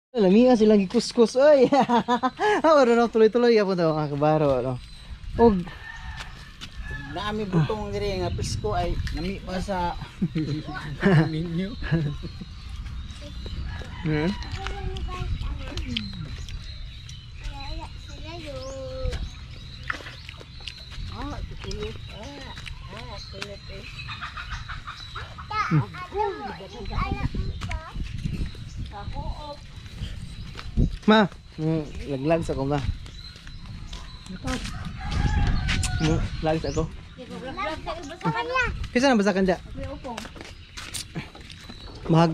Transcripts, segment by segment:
Lamia silang gikuskus oy. Ah, no, tuloy-tuloy yapon to mga kabaro no. Og Naami butong diri nga pisko ay nami pa sa menu. Ah, kulot. Ah, kulot eh. Ma, laglag sa ko ma. Lag sa ko. Kisa na basakan dia? Mahag.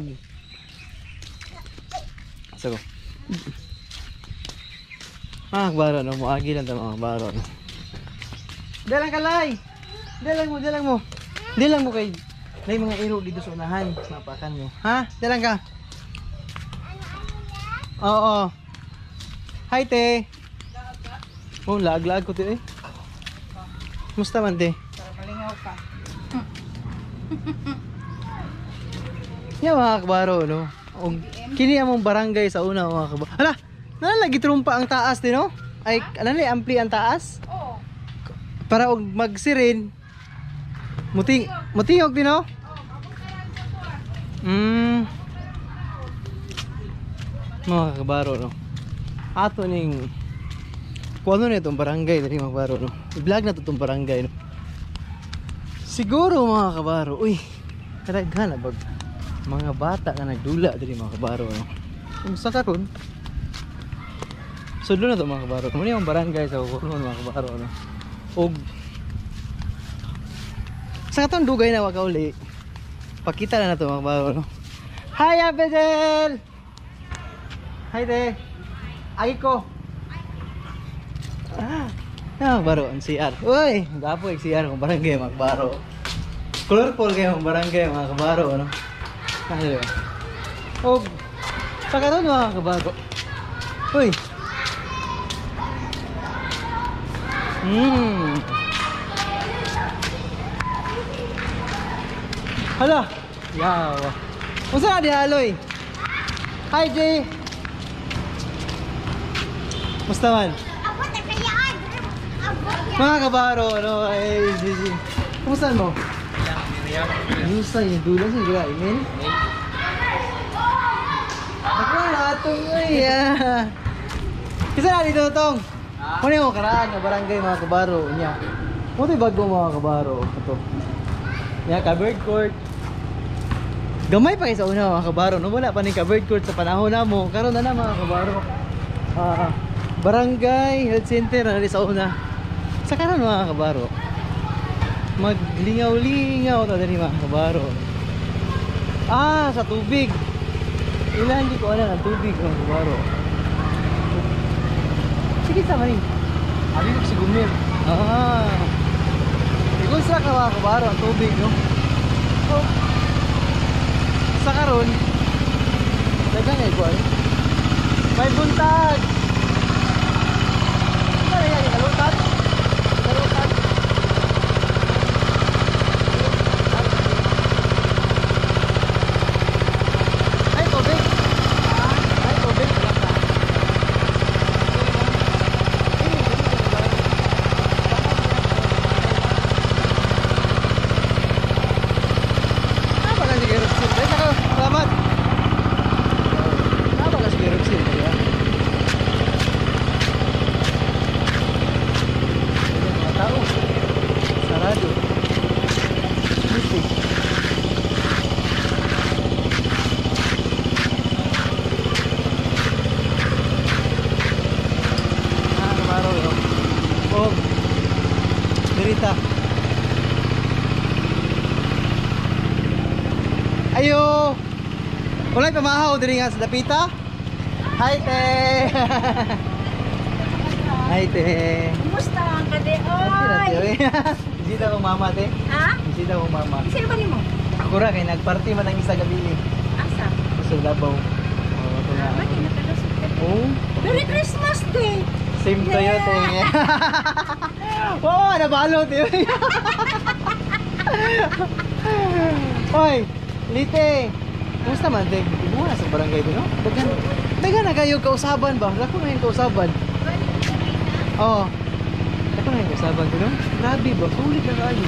Sa ko. Ah, baro no, moagi lang ta mga baro no. Dalang kalay. Dalang mo, dalang mo. Dalang mo kay nay mga iro dito sa unahan, mapakan mo. Ha? Dalang ka. Oo. Hi te. Oh, laag-laag ko te eh. Musta man te? Para malingaw ka. Ya mga kabaro no. Og kini among barangay sa una mga kabaro. Hala, nalagi trumpa ang taas din no? Ay, ano ni ampli ang taas? Oo. Para og magsirin. Muting mutingog din no? Mga kabaro no. Ato ning kuno ni itong barangay diri mga kabaro no. I-vlog na to itong barangay no. Siguro mga kabaro, uy, kadaghan na bag mga bata na nagdula diri mga kabaro no. Kung sa karon, sudlo na to mga kabaro. Muna yung barangay sa Coron mga kabaro no. Og sa katong dugay na wa kauli. Pakita na to mga kabaro no. Hi Abedel! Hi te. Ay ko. Ah, baro ang CR. Uy, gapo yung CR kung barangay mga kabaro. Colorful kayo ang barangay mga kabaro ano. Ano? Og sa karon mga kabaro. Uy. Hala. Yawa. Unsa na di haloy? Hi Jay. Musta man? Mga kabaro, ano, ay, si. Kumusta mo? Kumusta yung dulo sa gira, email? Ako na atong ay, ah. Kasi na dito tong. Muna yung karaan nga barangay mga kabaro niya. Mo bago mga kabaro ito. Nya covered court. Gamay pa kay sa una mga kabaro, no wala pa ni covered court sa panahon namo. Karon na na mga kabaro. Barangay health center na sa una. Sa karon mga kabaro. Maglingaw-lingaw ta diri mga kabaro. Ah, sa tubig. Ilan di ko alam ang tubig mga kabaro. Sige sa maning. Abi ko si Gumir. Ah. Igunsa ka mga kabaro ang tubig no. So, sa karon daghan ay kuan. May buntag. Ano yan kalutan? Kalutan. Ay tubig. Ay tubig. Ah, baka si Gerutsin. Ay, saka, salamat. Ah, baka si Gerutsin. Kaya. Ayan, mga tao. Sarado. Busy. Ah, kabaro, yo. Oh. Dirita. Ayo. Walay pamahaw diri nga sa dapita. Hi te. Hi te. Kumusta ang kade? Oy. Oy! Bisita ko mama te. Ha? Bisita ko mama. Sino ba nimo? Ako ra kay nagparty man ang isa gabi ni. Asa? Sa Davao. Oh, ito na. Bakit nakalusot ka? Oh, Merry Christmas Day! same to you te. Wow, nabalo te. Oy, Lite. Kumusta man te? Ibuha na sa barangay ko no? Daghan. Taga na kayo kausaban ba? Dako na yung kausaban. Oo. Dako na yung kausaban ko, no? Grabe ba? Sulit na kayo.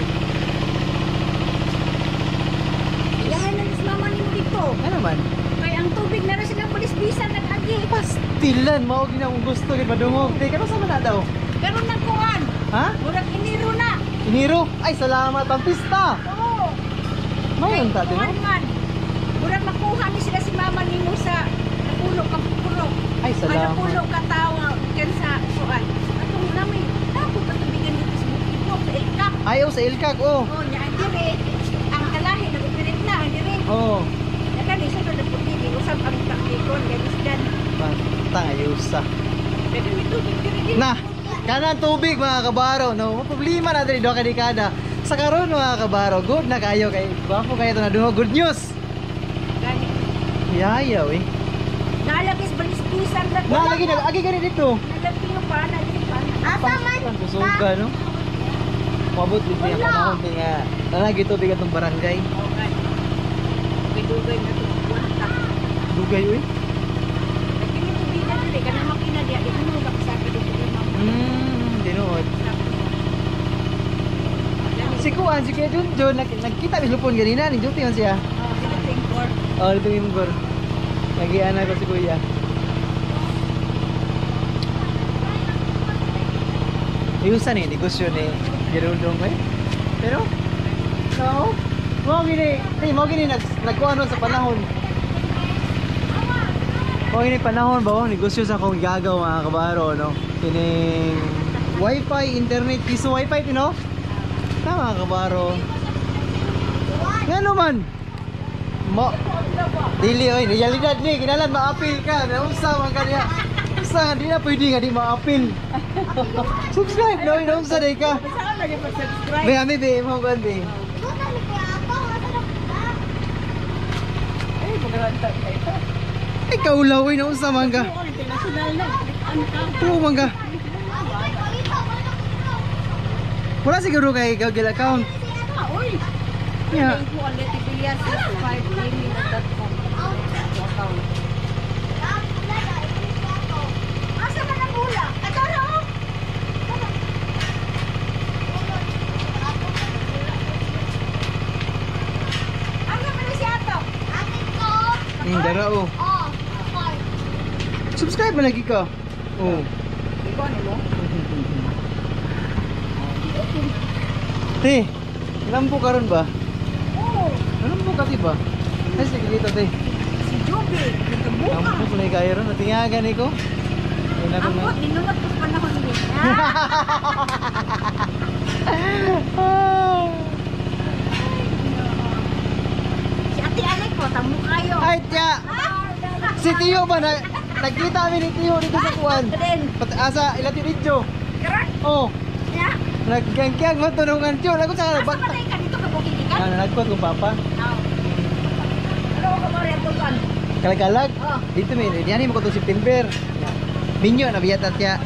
Iyahan na ni mama nimo dito. Ano man? Kay ang tubig na rin silang pulis-bisa nag-agi. Pastilan, mao gina akong gusto gid madungog. Teka, ano sa man na daw? Karon nagkuhan. Ha? Murag iniro na. Iniro? Ay, salamat pampista. Oo. Mayon ta, no? Kuhan man. Murag makuha ni sila si mama nimo sa napulo ka puro. Ay, salamat. Napulo ka tawo kan sa kuan. Atong nami, tapos katubigan dito sa bukid no, sa Ilkak. Ayaw sa Ilkag, oh. Oh, nya ang dire ang kalahi nag-operate na ang dire. Oh. Nagani sa nagputili usab ang taktikon kay isdan. Basta ayusa. Daghan may tubig dire din. Na, kanang tubig mga kabaro, no? Problema na diri duha ka dekada. Sa karon mga kabaro, good na kayo kay gwapo kayo to na duha good news. Gani. Yayaw eh. Nalagis balis-bisan na. Na lagi nag agi gani dito. Nalagi yung pana diri pana. Asa man? Kusuga no. Mabot dito yung panahon ti nga. Nalagi tubig atong barangay. Okay. Dugay na to. Wata. Dugay uy. Lagi may tubig na diri kanang makina diya di ano ka sa dito kay mama. Tinuod. Si Kuan, si Kuya Junjun, nagkita mi lupon ganina, ni duty man siya. Oh, sila tingkor. Oh, dito yung gor. Nagiana ko si Kuya. Ayusan eh, negosyo ni Geraldong eh. Pero, no, mo gini, hey, mo gini nagkuano sa panahon. Mo gini panahon ba, oh, negosyo sa akong gagaw mga kabaro, no? Kining wifi, internet, piso wifi, no? Tama mga kabaro. Nga naman, mo, dili oy, realidad ni kinalan maapil ka. Naunsa man kaniya. Unsa nga di na pwede nga di maapil. Subscribe no, naunsa day ka. Saan lagi pag-subscribe? Be ami be mo kuan be. Ay, magaranta kayo. Ikaw law oy, naunsa man ka. Oo, international na. Ano ka? Tuo man ka. Wala siguro kay Google account. Ah, uy. Yeah. Thank you, Aleti Villas, 65gmail.com. Account. Asa man ang bula? Ato na, oh. Asa man na si Ato? Dara oh. Subscribe man lagi ka. Oh. Ikaw ano mo? Te, lambo karon ba? Oo. Lambo ka di ba? Ay sige dito te. Si Joby, nagkabuka. Lambo ko na kayo ron. Natingagan ni ko. Ayun na ko na. Ambot, dinunot ko sa panahon niya. Ah. Si Ate Alec ko, tamo kayo. Ay, tiya! Si Tio ba? Na, nagkita kami ni Tio dito sa kuwan. Ren, Pat, asa, ilati video. karon. Oh, Ya. nagkangkiyag mo tunungan Tio. Lagot sa Asa bag. man ka dito ka bukikikan? Ano, nagkuhan kong papa. Ano ko mo rin tukan? Kalagalag. Oh. Dito may, yan mo ko to September. Minyo, nabiyat at tiya.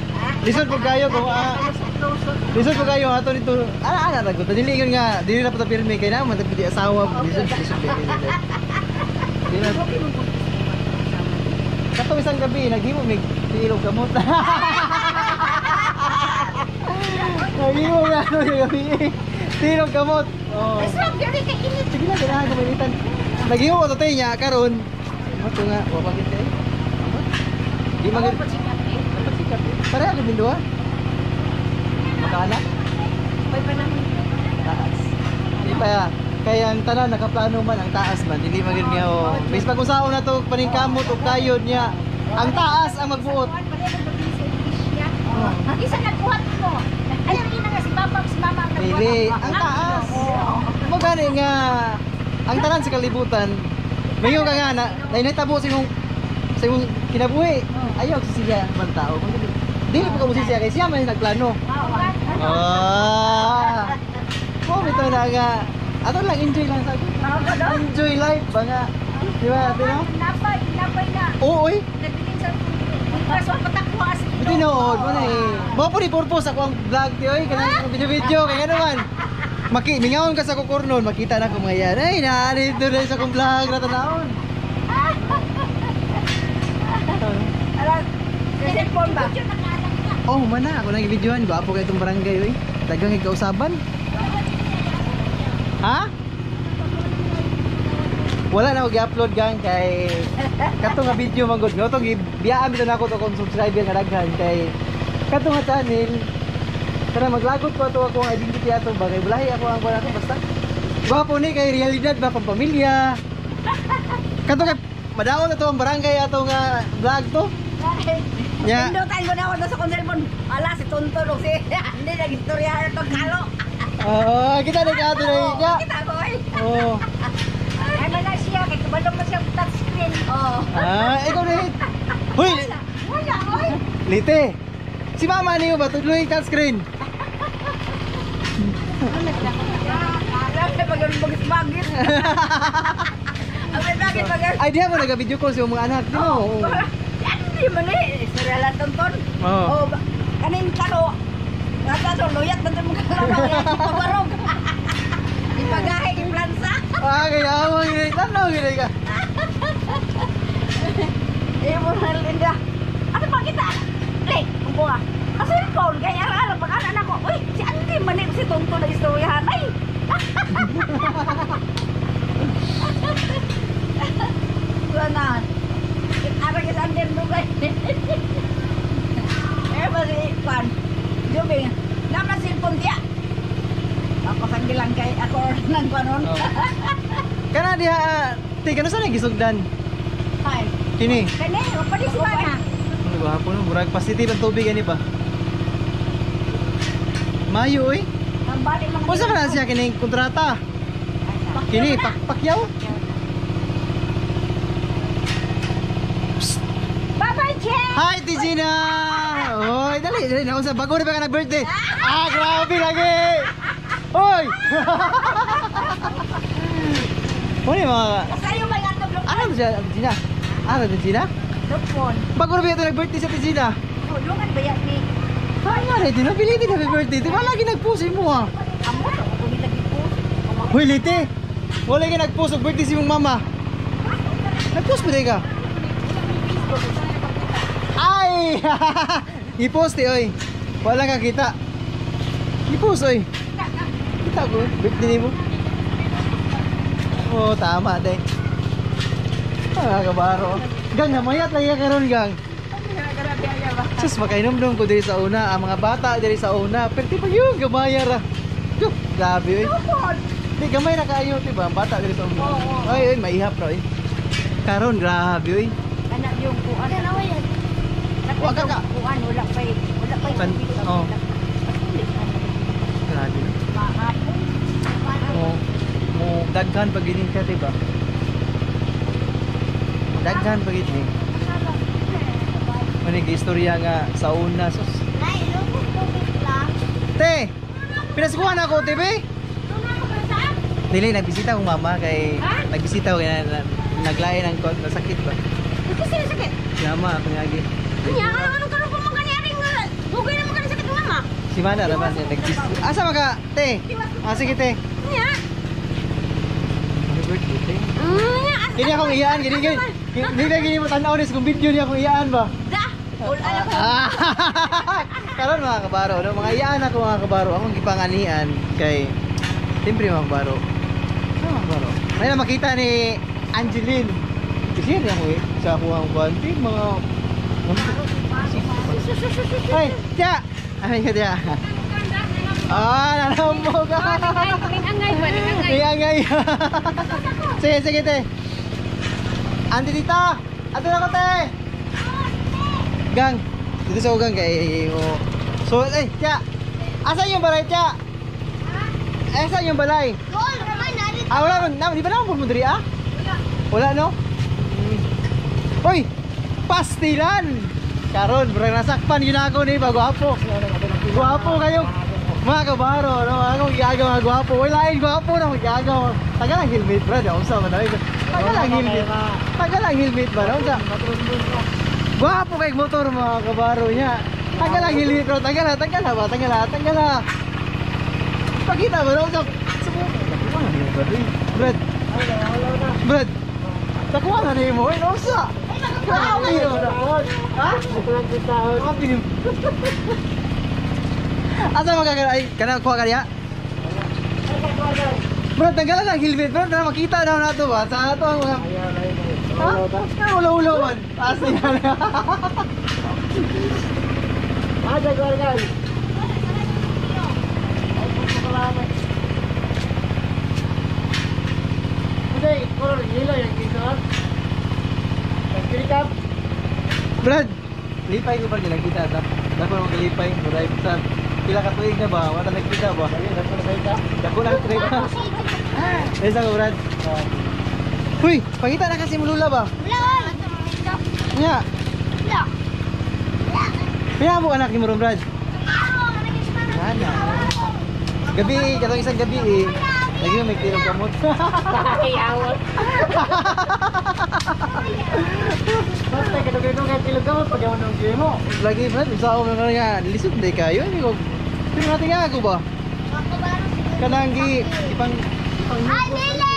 Lisod po kayo kung lisod po kayo ato dito. Ana ana ragot. Dili yun nga, dili na po ta pirmi kay na man di asawa. Lisod lisod dili. Dili na. Katong isang gabi, naghimo mig tilog kamot. Naghimo nga ano yung gabi. Tilog kamot. Oh. Islam, diri kay init. Sige na, ganahan ko mainitan. Naghimo ko to tayo niya karon. Mo to nga, wa pa kita eh. Di man Ako pasikat eh. Pasikat eh. Pareha kami duha. Makaana? May panahon. Taas. Di pa ya. Kaya ang tanan nakaplano man ang taas man dili man gid nga oh. Bis pag usaon na to paningkamot og kayod niya. Ang taas ang magbuot. Kuan pa rin ang sa iglesia. Isa nagbuhat mo. Ay, ang ina nga si papa ug si mama ang nagbuhat. Dili, ang taas. Mo gani nga ang tanan sa kalibutan. Mayon ka nga na nainitabo sa imong kinabuhi. Ayaw sisiya man tao. Dili pa ka mo sisiya kay siya man yung nagplano. Ah. Mo bitaw na nga. Ato lang enjoy lang sa Enjoy life ba nga. Di ba, ate no? Napay, napay na. Oo, oy. Nagbilin sa kaso patakwa as Tinuod mo na eh. Mo po ni purpose ako ang vlog ti oy kanang video-video kay ano man. Maki mingaon ka sa kukurnon makita na ko mga yan. Ay na dito na sa akong vlog na tanawon. Cellphone ba? Oh, mana ako nang i-videohan. Gwapo kay itong barangay oy. Daghang kausaban. Ha? Wala na ako gi-upload gang kay kato nga video man gud. No, tong gibiyaan bitaw nako to kung subscriber nga daghan kay kato nga channel kana maglagot ko ato akong identity ato ba kay bulahi ako ang kuan ato basta. Gwapo ni kay realidad ba pampamilya. Kato kay madaon na to ang barangay ato nga vlog to. Nya. Pindutan ko na ako sa kong cellphone. Ala, si Tonton o si... Hindi, nag-istorya itong kalo. Oo, kita na ka ato na niya. Kita ko eh. Oo. Ay man na siya kay kabalo man siya touch screen. Oo. Ah, ikaw na. Hoy, Wala oy. Lite. Si mama niyo ba tudloy touchscreen? Alam na pag bagit. Ang bagit pag Ay, diha mo naga-video call sa mga anak, di mo? Oo. Hindi man eh. Istorya lang Tonton. Oo. Oh, kanin kalo. Nasa so luyat na itong mga kalo. Ipabarog. Ipagahe, iplansa. Ah, kaya mo gini, tanaw gini ka. Eh, mo na Linda. Ano ba kita? Le, ang buha. Ang cellphone, kaya alam, pag anak ko, uy, si Andy man eh, si Tonton na istoryahan. Ay! Wala na. Ara kay Andy ang dugay. Eh, ba si Pan? Jubing, naman cellphone diya. Ako sanggilang kay ako nang kanon. Oo. Kana diha, te kano sa nagisugdan? Ay, Kini. Kani, wa pa di si mana. Ano gwapo no, murag positive ang tubig ani ba? Mayo oy. ang bali mga Unsa ka na siya kining kontrata? Kini pakyaw? Bye-bye, Chen. Hi, Tijina! Oy, dali, dali. Naku sa bago na ba ka nag-birthday? Ah, grabe lagi! Oy! Ano yung mga... Sa'yo may atog Ano ba siya, Tijina? Ano, Tijina? lupon. Bago na ba ito nag-birthday sa Tijina? Tulungan ba yan ni? Ay nga rin, tinapilitin happy birthday. Di ba lagi nag-post mo ha? Amo to ako lagi po. Hoy, Lite! Wala ka nag-post og birthday si mong mama. Nag-post ba ka? Ay! I-post eh, oy. Wala ka kita. I-post, oy. Kita ko, birthday mo. Oo, tama, day. Ah, kabaro. Gang, namayat lagi ka karon, gang. Sus, makainom-nom ko diri sa una. Ang mga bata diri sa una. Pero di pa yun, gamaya ra. Duh, grabe, oy. Di, gamay na kaayo, di ba? Ang bata diri sa una. Ay, ay, maihap ra, oy. Karon, grabe, oy. Anak yung kuan. Ano yan? Wa ka ka. Kuan wala pa eh. Wala pa Pan- oh. Grabe, no? Mahapon. Mo, mo daghan pag gini siya, di ba? Daghan pag gini. Manig istorya nga sa una, sus. Nay, lubog tubig lang. Te! Pinaskuhan ako, te, be! Dili, nagbisita akong mama kay... Ha? Nagbisita ko kay naglain ang nasakit ba? Kasi na sakit. Si mama, ako nga agi. Kanya, ano ano karon pa man kani aring nga. Bugay naman kani sakit ng mama. Si Mana naman siya nagbisita. Asa maka, te? Ah, sige, te. Kanya. Happy birthday, te. Nya. Kini akong iyaan, kini kini. Hindi na kini mo tanaw ni kung video niya akong iyaan ba? Da. Wala alam ko. Ah, karon mga kabaro, no? Mga iyaan ako mga kabaro, akong gipanganian kay siyempre mga kabaro. Ano mga kabaro? May na makita ni Angeline. Kasi niya ako eh, sa ako ang kwanti, mga Ay, tiya! Ay, tiya. Ah, nalambo ka. Angay ba? Angay. Ay, angay. Sige, sige, te. Andi dito. Ato na ko, te. Gang. Dito sa ugang kay oh. So, ay, tiya. Asa yung balay, tiya? Asa yung balay? Gol, naman na Ah, wala man. Na, di ba naman mo diri ah? Wala. Wala no? Hoy, pastilan. Karon, bro, nasakpan yun ako ni ba gwapo. Gwapo kayo. Mga kabaro, no? Ako gagawa mga gwapo. Wala ay gwapo na magagawa. Tagal ang helmet, bro. Di unsa man ay. Tagal ang helmet. Tagal ang helmet ba? Unsa? Gwapo kay motor mga kabaro niya. Tagal ang helmet, bro. Tagal na, tagal na ba? Tagal na, tagal na. Pakita ba? Unsa? Brad. Brad. Nakuha na nimo, eh, unsa? Grabe yun. Ha? Asa magkakaroon? Ay, kanang kuha ka niya? Bro, tanggalan ang helmet. Bro, na makita na nato ba? Sa ato ang mga... Ha? Ulo-ulo man. Taas niya na. Brad, lipay ko ba niya nagkita ta? Dako na maglipay, murag sa pila ka tuig na ba? Wala nagkita ba? Dako na tuig ka. Esa ko Brad. Huy, pakita na kasi mulula ba? Wala oy. Nya. Wala. Pila mo anak ni mo Brad? Ana. Gabi, katong isang gabi eh. Lagi mo may kilong kamot. Lagi Brad, isa ako na nga lisod day kayo. Pero natin nga ako ba? Kanang gi ipang Ay, dili!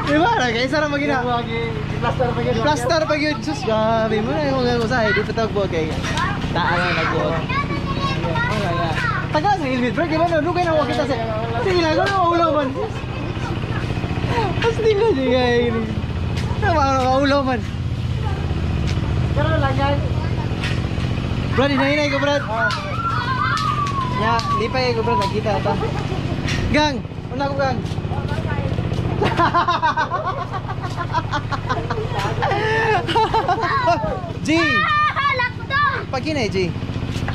Diba? Kaysa ra magina. Plaster pa gyud. Sus, grabe mo na yung mga usahay. Di pa tawag mo kay taan na nagbuot. Wala nga. Tagal sa helmet, bro. Di ba no? Dugay na ako kita sa... Sige lang, ano maulo man. As nila siya kaya. Maulo man. Brad, hinahinay ko, Brad. Ya, lipay ko, Brad. Nagkita ta. Gang! Una ko, gang. G! Ah, lockdown! Pagkinay, G.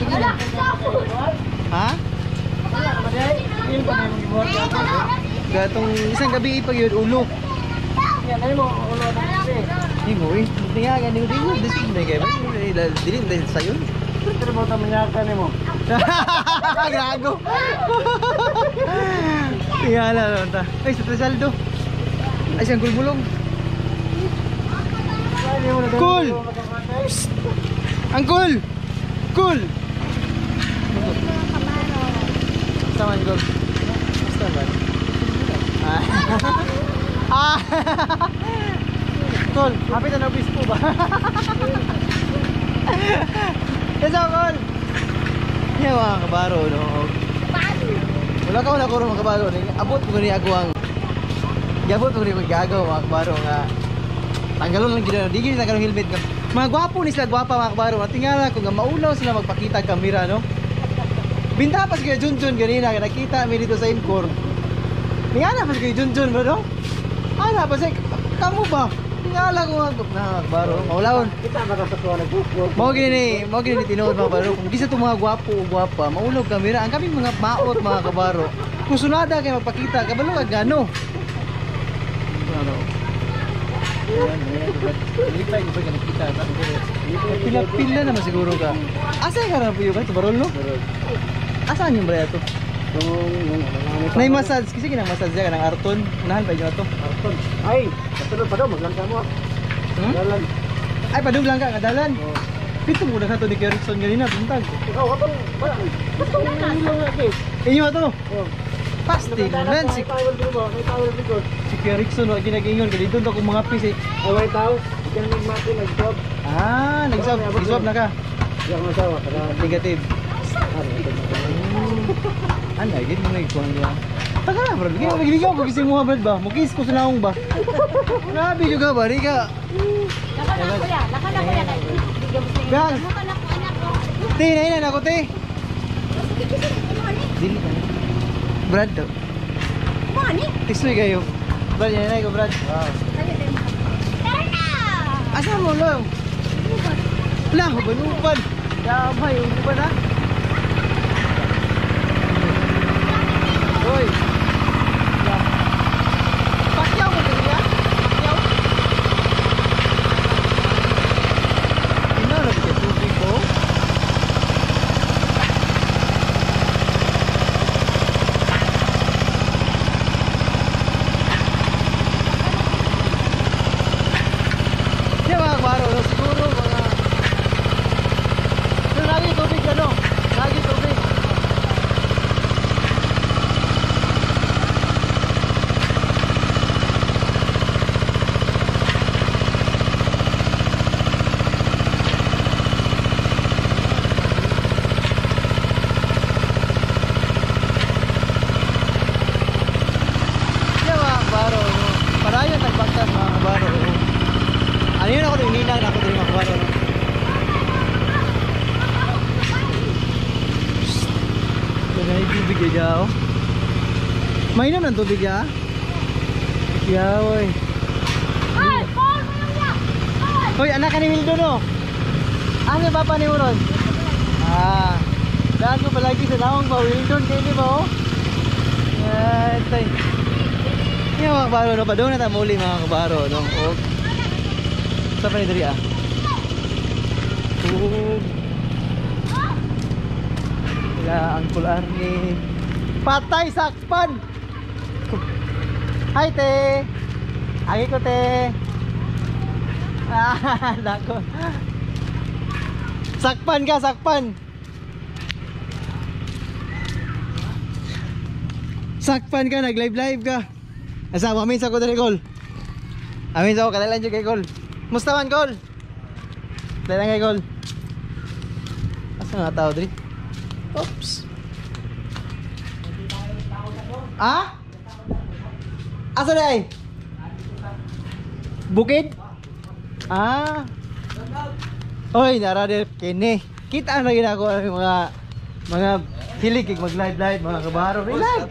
Lockdown! Ha? Gatong isang gabi pag yun, ulo. Hindi mo eh. Hindi nga, ganyan. Hindi mo. Dili na kayo. Dili na sa'yo. Gago. Tingala naman ta. Ay, sa Trisaldo. Ay, siyang gulbulong. Cool! Psst! Ang cool! Cool! Basta man, cool. Basta man. Ah. Ah! Cool, happy na nabis po ba? Yes, cool! Yan mga kabaro, no? Wala ka wala ko mga kabaro. Abot ko ni ako ang gabot ko ni gagaw mga kabaro nga tanggalon lang gid di gid tanggalon helmet ka. Mga gwapo ni sila gwapa mga kabaro. Tingala ko nga maulaw sila magpakita ang kamera no. Binta pa si Kuya Junjun ganina nga nakita mi dito sa Incor. Tingala pa si Kuya Junjun bro no. Ana pa si kamo ba? Tingala ko nga na kabaro maulawon. Mao gini ni tinuod mga kabaro. Kung gisa itong mga gwapo o gwapa, maulog kamera. Ang kaming mga maot mga kabaro. Kung sunada kayo magpakita, kabalo ka gano. Ano? Pila-pila naman siguro ka. Asa ka na po yun? Ito barol no? Asaan yung barya ito? Nay massage kasi ginang massage ka ng Arton. Unahan ba inyo ito? Arton. Ay, katulad pa daw maglangka mo. Hmm? Dalan. Ay, padung lang ka kadalan. Pito mo na ka to ni Kerson ganina buntag. Ikaw katong wala. Inyo ato. Oh. Pastil man si May towel dito, may towel dito. si Kerson wa ginagingon kay dito akong mga pis eh. Ay, may towel. Diyan may mati nag-job. Ah, nag-swab, nag-swab na ka. Di ako masawa kada Negative. Ano, gid mo nagkuhan niya. Taga na, bro. Bigyan mo, bigyan ko kasi mo, brad ba? Mukis ko sa naong ba? Grabe juga ba? Di ka. Laka na kuya, laka na kuya. Bigyan mo sa inyo. Gang! Laka na ko anak ko. Te, na ako, te. Sige, sige, ano ni? Dili ka. Brad, to. Ano ni? Tiksoy kayo. Brad, yan na ko, Brad. Tara na! Asa mo lang? Lah, banupan. Damay, uban ha. Hoy. Pakyaw mo niya? Pakyaw. Ina ra ba tubig ko? Di mga kabaro, no? Siguro mga pero lagi tubig ano? Lagi tubig. daw. Mainom ng tubig ya? Ya, oy. Ay, Paul, mo niya. Hoy, anak ka ni Wildo no? Ano papa ni Uron? Ah, daan ko palagi sa naong ba Wildon kay di ba oh? Ay, tay. Yung mga kabaro no, padung na ta muli mga kabaro no. Og sa pa ni diri ah. Ug Wala ang Uncle Patay sakpan. Hi te. Agi ko te. Ah, nako. Sakpan ka, sakpan. Sakpan ka, nag-live live ka. Asa, amin sa ko diri kol. Amin sa ko kadala kay kol. Musta man kol? Dala kay kol. Asa nga tao diri? Oops. Ah? Asa na ay? Bukid? Ah. Oy, nara dir kini. Kita na gid ako ang mga hilig kay mag live live mga kabaro. Live.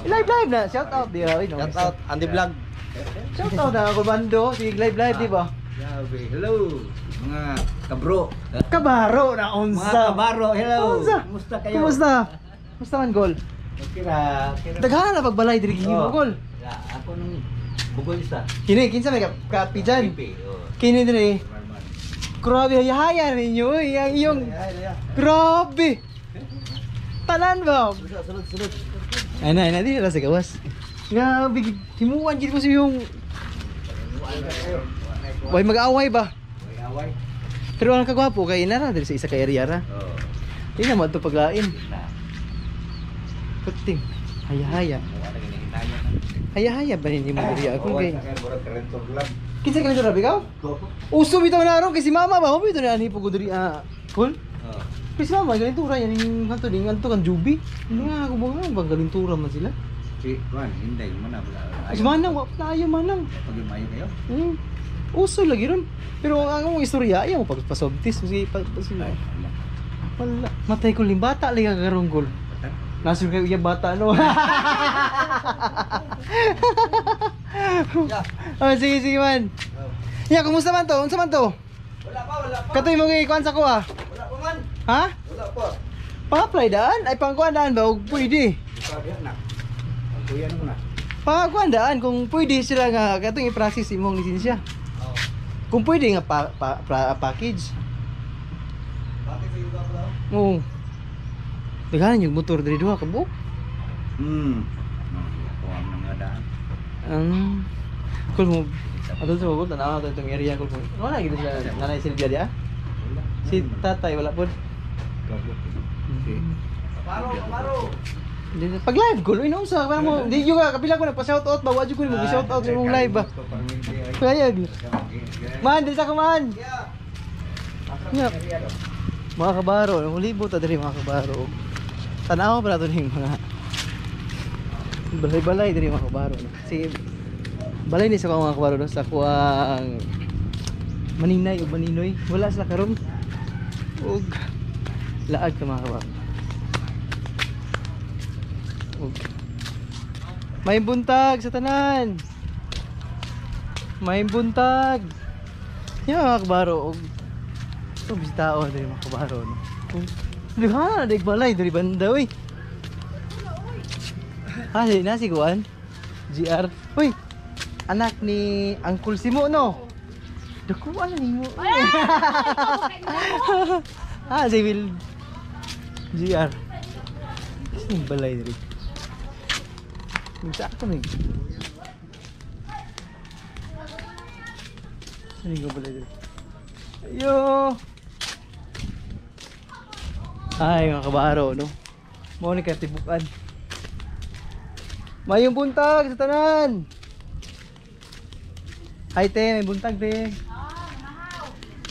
Live live na. Shout out di oy no. Shout out Andy Vlog. Shout out na ako bando, sige live live di ba? Grabe. Hello mga kabro. Kabaro na unsa. Mga kabaro, hello. Unsa? Kumusta kayo? Kumusta? Kumusta man gol? Okay ra. Okay ra. Daghan na pagbalay diri gihimo Oh. gol. Ya, ako nung bugol isa. Kini kinsa may kapijan? Pipi, oh. Kini diri. Grabe hayahaya ninyo oy ang iyong grabe. Tanan ba? Sulod, sulod. Ay na, ay na, di na sa gawas. Grabe, himuan gid ko sa iyong Way mag-away ba? Way away. Pero ang kagwapo kay inara diri sa isa ka area ra. Oh. Di na mo adto paglain. Na. Puting. Hayahaya. Muha na ginahinayan. Hayahaya ba ninyo mo diri ako kay. Kinsa Kinsa ka nito ikaw? Ko. Uso bitaw na ron kay si mama ba? Bitaw na ani pugod diri ah. Cool. Oh. Kay si mama galintura yan yung kanto ding anto kan jubi. Ano nga ako ba bang galintura man sila? Si Juan, hinday mo na wala. Ay, manang wa na ayo manang. Pag mayo kayo. Uso lagi ron. Pero ang akong istorya ayaw mo pagpasobtis sige pa, pa, sige. Ay, wala. Wala. Matay ko ling bata lagi karon gol. Bata. Nasa kayo iya bata no. Oh, sige sige man. Ya, kumusta man to? Unsa man to? Wala pa, wala pa. Katoy mo kay kuan sa ko ah. Wala pa man. Ha? Wala pa. Pa-apply daan? Ay pangkuan daan ba og pwede? Sabi na. Ang kuya mo na. Pangkuan daan kung pwede sila nga katong i-process imong lisensya. Oh. Kung pwede nga pa, pa, pa- package. Bakit sa iyo ba? Oo. Daghan yung motor diri duha ka buok. No, ako ang mga daan. Kul mo ato sa bukod tanaw nato itong area kul mo. Wala gid sila nanay Silvia di ah. Si tatay wala pod. Si. Paro, paro. Pag live ko, ino sa para mo, di yung ka kapila ko na pa shout out ba, wa jud ko nimo shout out sa imong live ba. Kaya Man, di sa ko man. Nga. Mga kabaro, mulibot ta diri mga kabaro. Tanaw pa nato ning mga balay-balay diri mga kabaro. No? Si balay ni sa kuang mga kabaro no? Sa kuang maninay o maninoy, wala sila karon. Ug laag ka mga kabaro. Ug may buntag sa tanan. May buntag. Yan mga kabaro og ito bisitao diri mga kabaro no. Di ba balay diri banda oy. Ah, di na si Kuan. GR. Uy, anak ni Uncle Simo no. Dakuan na nimo. Ah, si Will GR. Sino balay diri? Sa ako ni. Sino yung balay diri? Ayo. Ay, mga kabaro, no? Mao ni katibukan. Mayong buntag sa tanan. Hi te, may buntag te.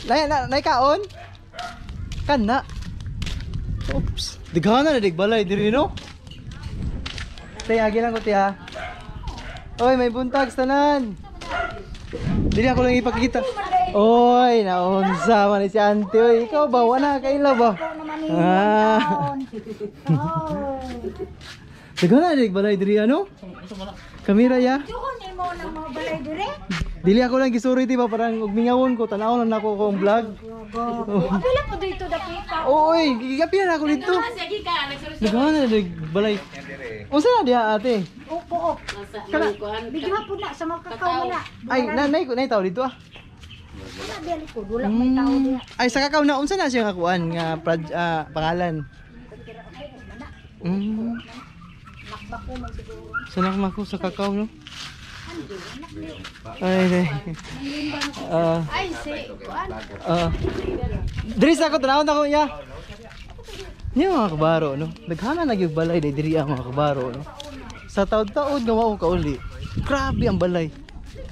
Nay, na, nay kaon? Kana. Oops. Dighana na digbalay diri no. Te, agi lang ko te ha. Oy, may buntag sa tanan. Dili ako lang ipakita. Oy, naunsa man ni si auntie. Oy, ikaw ba wala kaila ba? Ah. Daghan na dig balay diri ano? Kamera ya. Dugon nimo ng mga balay dire. Dili ako lang gisuri di ba parang og mingawon ko tan-aw lang nako akong vlog. Wala po dito dapita. Oo, oy, gigapi na ako dito. Daghan na dig balay. Unsa na diha ate? Opo, op. Bigyan po na sa mga kakao na. Ay, nanay ko nay tao dito ah. Wala diha likod, wala may tao diha. Ay, sa kakao na unsa na siya kakuan nga pangalan? Nakbako man siguro. Sa nakmako sa kakao no? Ay, ay. Ay, si kuan. Diri sa ako tanawon ako niya. Niya mga kabaro no. Daghana na gyud balay diri diri ang mga kabaro no. Sa taod-taod nga wa ko kauli. Grabe ang balay.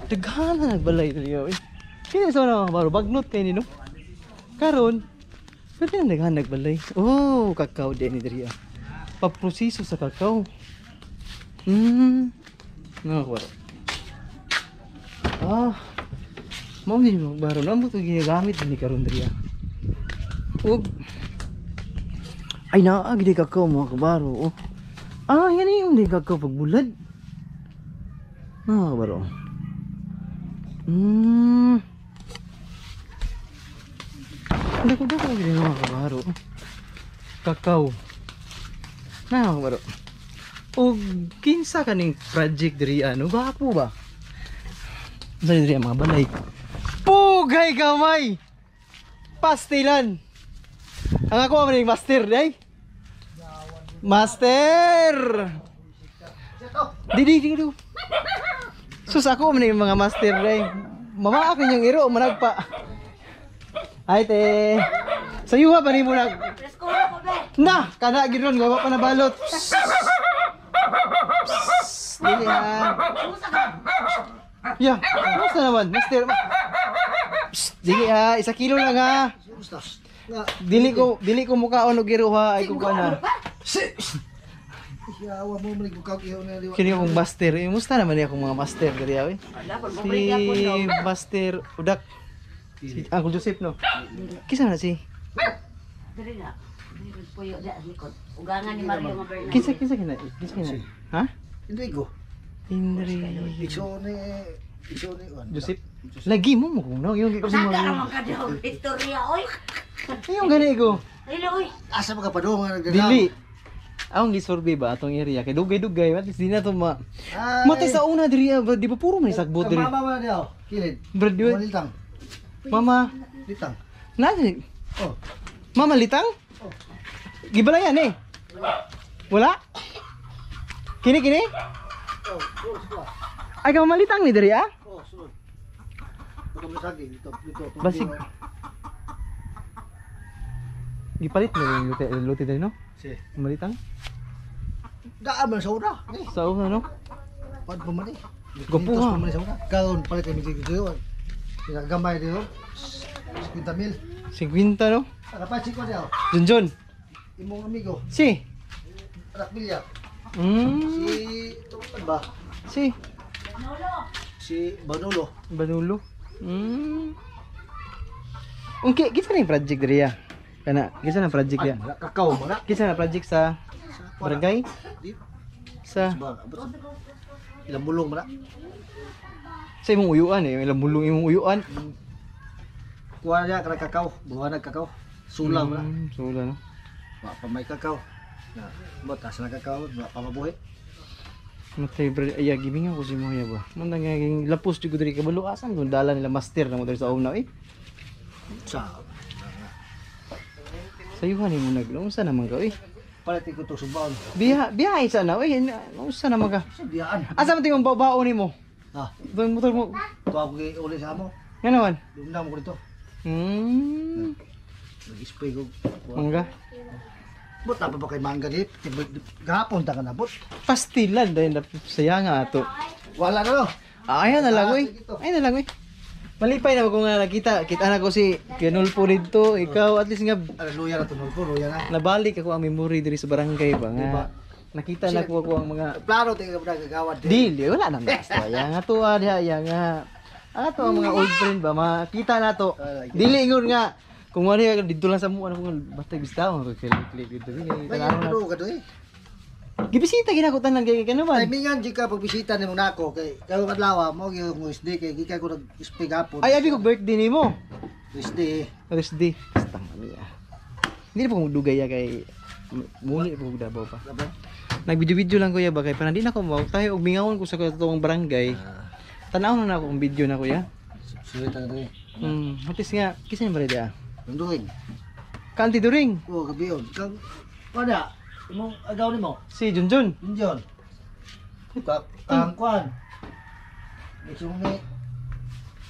Daghana nagbalay diri oy. Kini sa mga kabaro bagnot kay ni no. Karon pwede na daghan nagbalay. Oh, kakao din ni diri ah. Paproseso sa kakao. Mga kabaro. Ah. Mao ni mga kabaro no, amo to ginagamit ni karon diri ah. Ug ay naa gid kakao mga kabaro. Oh. Ah, yan yung di kakao pagbulad. Mga kabaro. Dako-dako gid mga kabaro. Kakao. Na mga kabaro. Og kinsa kaning project diri ano gwapo ba? Unsa diri ang mga balay? Pugay gamay. Pastilan. Ang ako man yung master day. Master! Di di di di. Sus ako man yung mga master day. Mama ako yung iro managpa. Ay te. Sayuha pa nimo nag. Na, kana gid ron gawa pa na balot. Psst, dili ha. Ya, kumusta naman, master? Psst, dili ha, isa kilo lang ha. Dili ko mukaon og giro ha, ay ko kana. Yawa mo man ko ihaw na liwa. Kini akong master, eh, musta naman ni akong mga master diri ha, eh. Si Master Udak. Si Uncle Joseph no. Kisa na si? Diri na. Diri puyo diya likod. Ugangan ni Mario nga Bernardo. Kinsa kinsa kina? Kinsa kina? Ha? Enrico. Indri. Iksone on. Joseph. Lagi mo mo kung no, yung ko sa Naga mga. naman ka daw. Victoria oy. Yung gani ko. Hello oy. Asa ba ka padung nga nagdala? Dili. Akong gisurvey ba atong area kay dugay-dugay at least di na to ma. Matay sa una diri ah, di ba puro man sagbot diri. Mama man diaw. Kilid. Brad, di ba? Mama litang. Mama, Litang. na Oh. Mama litang? Oh. Gibalayan eh. Wala? Kini kini? Oh, oh, Ay ka malitang ni diri ah? Oh, sulod. Baka masagi dito, dito. Basig. Gipalit na yung luti, luti diri no? Si. Malitang? Daan man sa una. Eh, Sa una no? Pad pa man eh. Gapo, ha? Pa man sa una. Karon palit kami dito. Pinagamay dito. 50 mil. 50 no? Ano pa chiko diaw? Junjun. Imong amigo, Si. Anak Bilya. Mm. Si ano ba? Si. Si Banulo. Banulo. Ungki, kinsa na yung project diri ah? Kana, kinsa na project Ay, diya? wala kakao man na. Kinsa na project sa barangay? Di Sa ba? Abot. Ilang bulong man na. sa imong uyuan eh, ilang bulong imong uyuan. Kuha niya kana kakao, buha na kakao. Sula man na. Sula no. Wa pa may kakao. Na, batas na kakao, wa pa mabuhi. Matay bro, ay gibing ako si Moya ba. Man nga ging lapos jud ko diri kabalo asan kung dala nila master na mo diri sa una eh. Sa Sayuhan nimo nag unsa naman ka eh. palit ko to subaon. Biya biyahe sa na eh unsa naman ka. Sa biyaan. Asa man tingong bao nimo? Ah, Doon motor mo. tuwa ko kay uli sa amo. Nga naman. Dumdam ko dito. Nag-spray ko. Mangga. But pa ba kay mangga di? Gahapon ta ka na but. Pastilan dahil na saya nga ato. Wala na no. Ah, ayan na lang oy. Ayan na lang oy. Malipay na ko nga nakita. Kita na ko si Kenulpo dito. Ikaw at least nga Ano luya na tunol ko, luya na. nabalik ako ang memory diri sa barangay ba nga. Diba? Nakita na ko ako ang mga Plano tayo ka gagawad. Dili, wala na basta. Ya nga to ah, diha ya nga. Ato ang mga old friend ba makita na to. Dili ingon nga kung wala ka dito lang sa mo ano kung basta bista mo kay click dito. May Tanaw na. ano ka doy. Gibisita ginako tanan kay kano man. Timingan di ka pagbisita nimo nako kay karong adlaw mo gyud Wednesday kay gikan ko nag-speak hapon. Ay, abi ko birthday nimo. Wednesday. Thursday. Basta mami ah. Hindi na po kong dugay ya kay muli po kong Davao pa. Nag-video-video lang kuya ba kay para di na ko mo tayo og mingawon ko sa katong barangay. Tanaw na ako ang video na kuya. Sulit na diri. Hatis nga kisa ni barangay ah. Dunduhin. Kanti during Oh, gabion. Kang wala imong agaw nimo. si Junjun. Yun yun. Kang kwan. Isong ni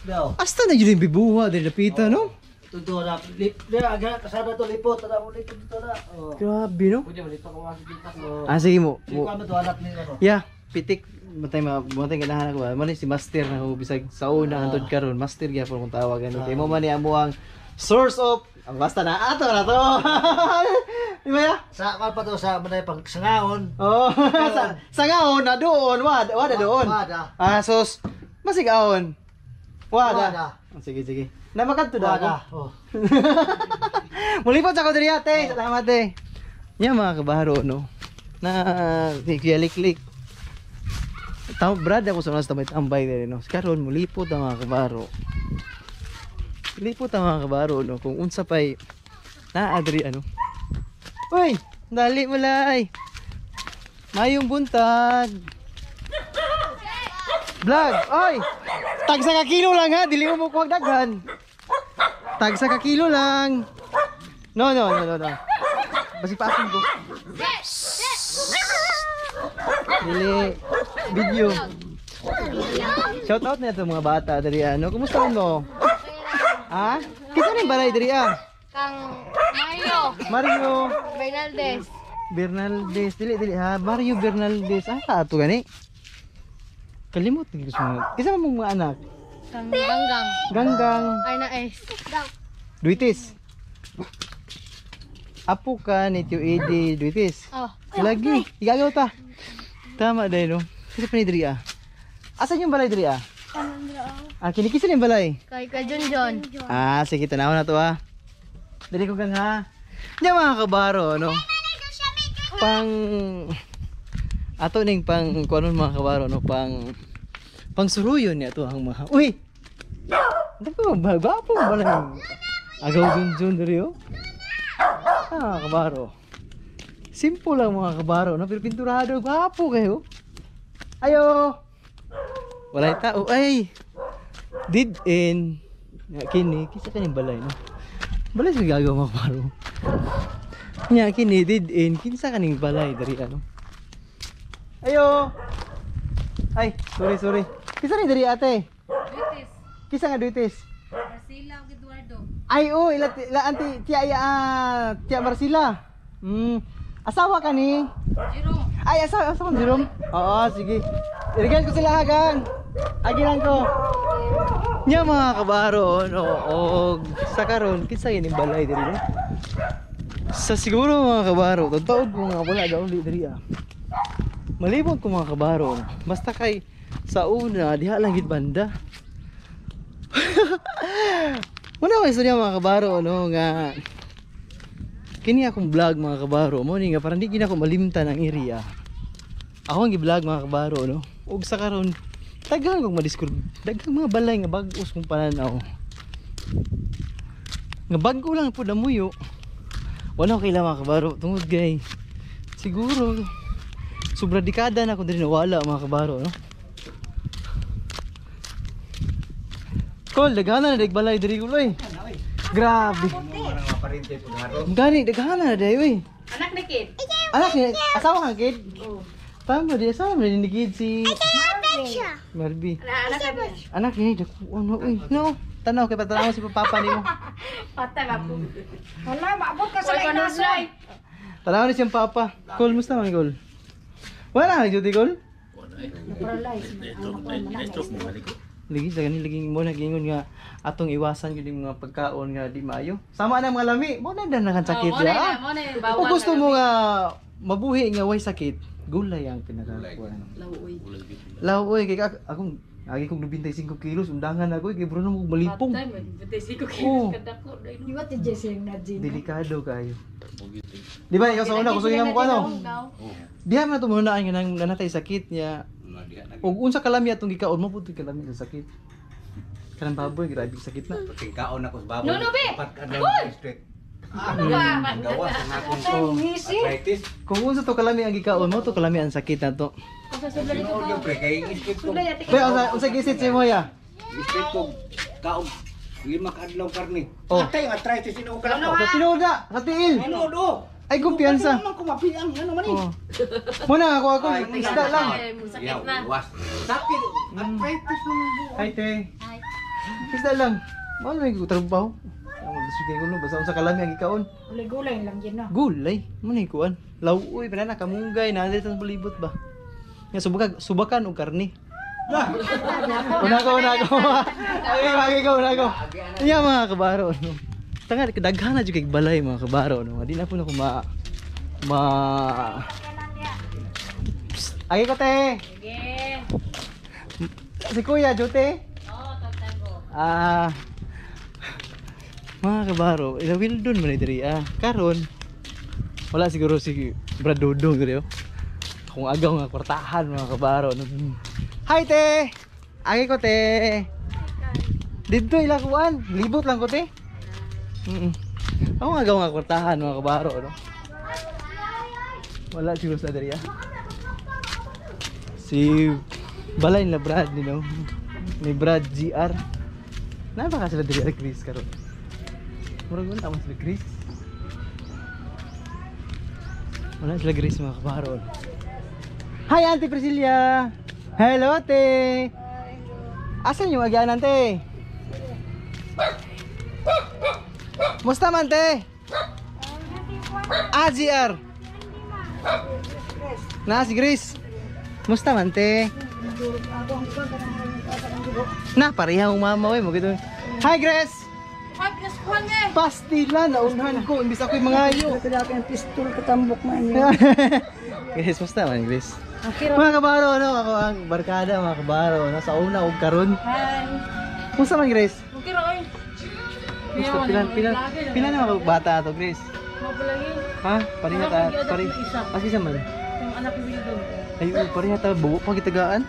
Daw. Asta na yun yung bibuha diri lapita no. Tudo na lip na aga kasada to lipot na mo lipot dito na. Oh. Grabe no. Pwede mo dito ko makikita ko. Ah, sige mo. Di ko to anak ni ano. Yeah, pitik matay ma matay ganahan ako ba. Man si master na ko bisag sa una hantod karon, master gyapon kung tawagan no. Kay mo man ni amo ang source of ang basta na ato na to. Di ba ya? Sa kwan pa to sa manay pag sangaon. Oh, sa ngaon na doon, wada wada doon. Wada. Ah, sos masigaon. Wada. Wada. Oh, sige, sige. Namakadto na ako. Wada. Oh. Mulipot sa ko diri ate. Salamat eh. Nya mga kabaro no. Na si Kuya Liklik. Tao brad ako sa mga tambay tambay diri no. Karon mulipot ang mga kabaro. Mulipot ang mga kabaro no kung unsa pay naa diri ano. Uy, dali mo lay. Mayong buntag. Vlog, oy. Tag sa ka kilo lang ha, dili mo mo kuwag daghan. Tag sa ka kilo lang. No, no, no, no, no. Basi paasin ko. Dili. Video. Shout out na itong mga bata diri ano. Kumusta mo? Ha? Kisa ning balay diri ah? Kang Mario Mario Bernaldez. Bernaldez. Dili dili ha. Mario Bernaldez. Ah, ato gani. Kalimot gid ko sa mga. Kisa man mong mga anak? Kang Ganggang. Ganggang. Arnaes. Duitis. Apo ka ni Tio Eddie Duitis. Oh. Lagi, igagaw ta. Tama dahil no. Kasi pa ni diri ah. Asan yung balay diri ah? Ah, kinikisan yung balay. Kay ka Junjun. Ah, sige, tanaw na to ah. Dili ko kang ha. Nya mga kabaro, no? Pang ato ning pang kuno mga kabaro no, pang pang suruyon niya to ang mga. Uy. Ano ba gwapo ba lang? Agaw junjun diri oh. Ah, kabaro. Simple lang mga kabaro, no? Pero pinturado, gwapo kayo. Ayo. Walay tao ay. Did in nya kini kisa kaning balay no. Balay sa gagaw mga kabaro. Nya kini did in kinsa kaning balay diri ano. Ayo. Ay, sorry sorry. Kinsa ni diri ate? Duitis. Kinsa nga duitis? Marcela ug Eduardo. Ay, oh, ila, ila anti tiya iya ah, tiya Marcela. Asawa ka ni? Jerome. Ay, asawa, asawa ni Jerome. Oo, sige. Irigay ko sila hagang. Agi lang ko. Nya mga kabaro, no, og sa karon kinsa ini balay diri no? Sa siguro mga kabaro, totoo ko nga wala daw diri ah. Malibot ko mga kabaro. No? Basta kay sa una diha lang gid banda. Muna ko istorya mga kabaro no nga kini akong vlog mga kabaro mo ni nga parang di gid ako malimtan ang area. Ako ang gi-vlog mga kabaro no. Ug sa karon daghan kong madiscover, daghang mga balay nga bag-os kong pananaw. Nga bag-o lang pud amuyo. Wala ko kaila mga kabaro tungod kay siguro sobra dekada na ako diri nawala mga kabaro no. Kol, daghan na dag balay diri kuloy. Grabe. Gani, daghan na day oy. Anak ni Kid. Anak ni, asawa kang kid? Tama di, asawa mo ni kid si Marby. Anak ni. Anak ni, dako ano uy. No, tanaw kay patanaw si papa nimo. Patay ka po. Wala, maabot ka sa Wala lain. Tanaw ni siyang papa. Kol, musta man kol? Wala na duty kol? Lagi sa ganin lagi mo nagingon nga atong iwasan gyud yung mga pagkaon nga di maayo. Sama na mga lami, mo na na nakang sakit Oh, mo na ya. na, mo na yung bawal Kung gusto na mo nga mabuhi nga way sakit, gulay ang pinakakuan. Lauoy. Lauoy kay akong agi kong 95 kilos undangan ako kay bro mo malipong. Patay man, batay si ko Oo. kilos kadako. Di ba ti Jesse yung na-gym? Delikado kayo. Di ba ikaw sa una gusto mo ko ano? Diha man to muna nga nang nanatay sakit niya. Ug unsa kalami atong gikaon mo pud kalami sa sakit. Kanang baboy grabe sakit na. Tingkaon ako sa baboy. No, no, be. Apat ka adlaw straight. Ang gawas ang akong arthritis. Kung unsa to kalami ang gikaon mo to kalami ang sakit na to. Tinuod yung pre kay straight ko. Pero unsa gisit si moya? Straight ko kaon 5 ka adlaw karne. Oh. Atay ang arthritis inuo ka lang ko. Sa tinuod na, sa tiil. Tinuod oh. Ay kumpiyansa. Ano man kumapiang ano man eh. Oh. Muna ako ako isda lang. Sakit na. Gawas. Sakit. Arthritis naman buo. Hi te. Isda lang. Mao may trabaho. Ang magdasugay ko no basta unsa kalami ang gikaon. Gulay-gulay lang yun no. Gulay, mo na ikuan. Law-uy, pala na kamunggay na dito sa palibot ba. Nga subakan og karne. Una ko, una ko. Okay, bagay ko, una ko. Iya mga kabaro no. Tanga daghan na jud kay balay mga kabaro no. Di na po na ko ma ma Psst, Agi ko te. Sige. Si Kuya Jute. Oo, tagtago. Ah. Mga kabaro, ila Wildon man diri ah. Karon wala siguro si Brad Dudong diri oh. Akong agaw nga kwartahan mga kabaro. Hi te. Agi ko te. Didto ila kuan, libot lang ko te. Ako agaw nga kwartahan mga kabaro no. Wala siguro sa diri ah. Si Balay na Brad ni no. Ni Brad GR. Napa ka sila diri Chris karon. Murag wala man sila Chris. Wala sila Chris mga kabaro. Hi Auntie Priscilla. Hello ate. Asan yung agyan ante? Musta man te? Ah, GR. Na si Grace. Musta man te? Na pareha ang mama oy mo gito. Hi Grace. Ay, pinaskuhan eh. Pastila naunhan ko imbis ako'y mangayo. Kaya ang pistol katambok man yun. Grace, musta man Grace? Mga kabaro no, ako ang barkada mga kabaro no, sa una og karon. Hi. Musta man Grace? Okay ra oy. Musta pila pila pila na mga bata to Grace? Mapalagi. Ha? Pareha ta, pare. Asa man? Yung anak ni Wildon. Ay, oo, pareha ta buo pa gitagaan.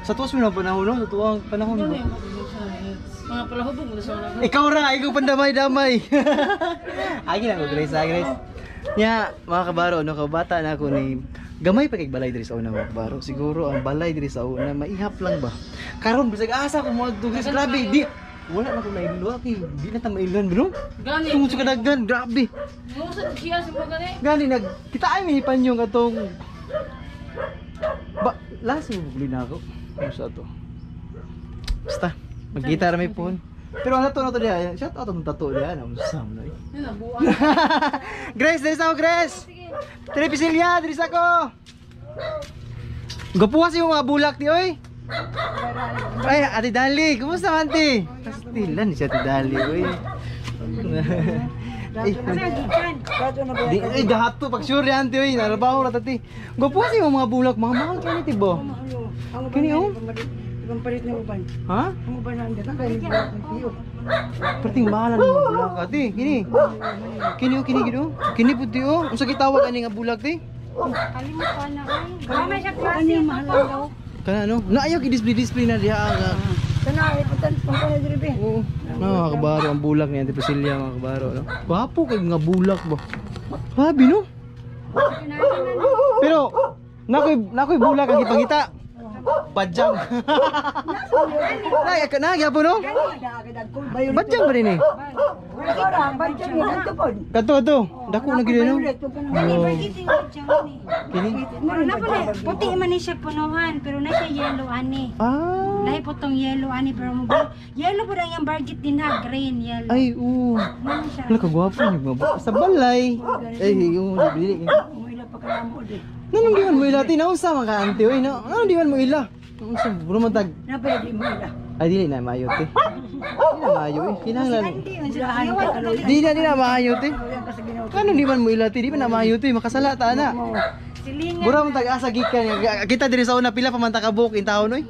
Sa tuwas mo na panahon no, sa tuwang panahon Ano ba? yung mga palahubog mo sa una. Ikaw ra, ikaw pandamay-damay. Agi lang ko Grace, ah, Grace. Nya, mga kabaro, no, kabata na ako ni gamay pa kay balay diri sa una mga kabaro. Siguro ang balay diri sa una maihap lang ba. Karon bisag asa ko moadto Grace, grabe di wala na ko nailo kay di na ta mailhan bro. Gani. Tungod sa kadaghan, grabe. Mo sa siya sa mga gani. Gani nag kita ay may panyong atong ba last mo buli na ako. Ano sa to? Basta magkita ra may phone. Pero ang tato na to diha, shout out ang tato diha na unsa man oy. Yun na buwan. Grace, diri sa ako, Grace. Tri Pisilia, diri sa ako. Gapuha sa mga bulak di oy. Ay, Ate Dali, kumusta man ti? Pastilan si Ate Dali oy. Ay, di, ay, dahat to, pag sure yan, ti, oy, narabaho ra ta, ti. Gapuha sa mga bulak, mga mahal kani ti bo. Kani oh? Ibang palit na uban. Ha? Ang uban na ang datang kaya yung tiyo. Perting mahalan ng mga bulak ate. Kini. Kini oh, kini kini oh. Kini pud ti oh. Unsa gitawag ani nga bulak ti? Kalimutan na ay. Mama siya klase. Ano yung mahal daw? Kana ano? Naayaw gi-display display na diha nga. Kana ay puntan puntan na diri be. Oo. No, mga kabaro ang bulak ni Ate Priscilla mga kabaro no. Gwapo kay nga bulak ba. Grabe no. Pero nakoy bulak ang gipangita. Badyang. Nay, na gyapon no? Badyang ba din eh? Kadto kadto. Dako na gid no. Dali bargit yung badyang ni. Kini. Mura na po na, puti man ni siya punuhan, pero na siya yellow ani. Ah. Lahi po tong yellow ani pero mo yellow po lang yung bargit din ha, green, yellow. Ay, oo. Ano siya? Wala ka gwapo ni mga sa balay. Ay, yung dili. Nanong di man mo ila ti naunsa man ka ante oy no. Nanong di man mo ila. Unsa bro man tag. Ay dili na maayo te. Dili na maayo eh. Kinahanglan. Di na maayo te. Kano di man mo ila te, di man na maayo te, makasala ta ana. Silingan. Mura man tag asa gikan kita diri sa una pila pa man ta kabuk in taon oy.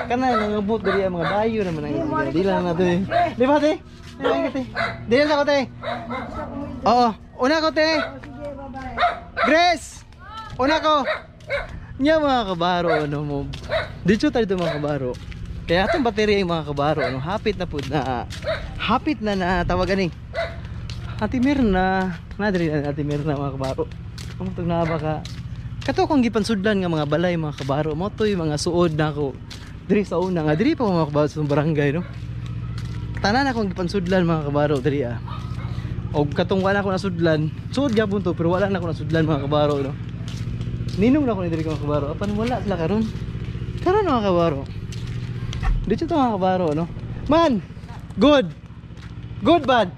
Kana nangabot diri ang mga dayo naman ang di lang na te. Di ba te? Di te. Di lang ko te. Oo, una ko te. Grace. Una ko. Nya mga kabaro ano mo. Dito tayo dito mga kabaro. Kaya atong baterya yung mga kabaro ano, hapit na pud na. Hapit na na tawagan ni. Ate Mirna, na diri na Ate Mirna mga kabaro. Ang tug na ba ka? Kato kong gipansudlan nga mga balay mga kabaro, mo to'y mga suod na ako. Diri sa una nga diri pa ko mga kabaro sa barangay no. Tanan akong gipansudlan mga kabaro diri ah. Og katong wala ko nasudlan, suod gyapon to pero wala na ako nasudlan mga kabaro no. Ninong na ako ni diri mga kabaro, apan wala sila karon. Karon mga kabaro. Dito to mga kabaro no. Man, good. Good bad.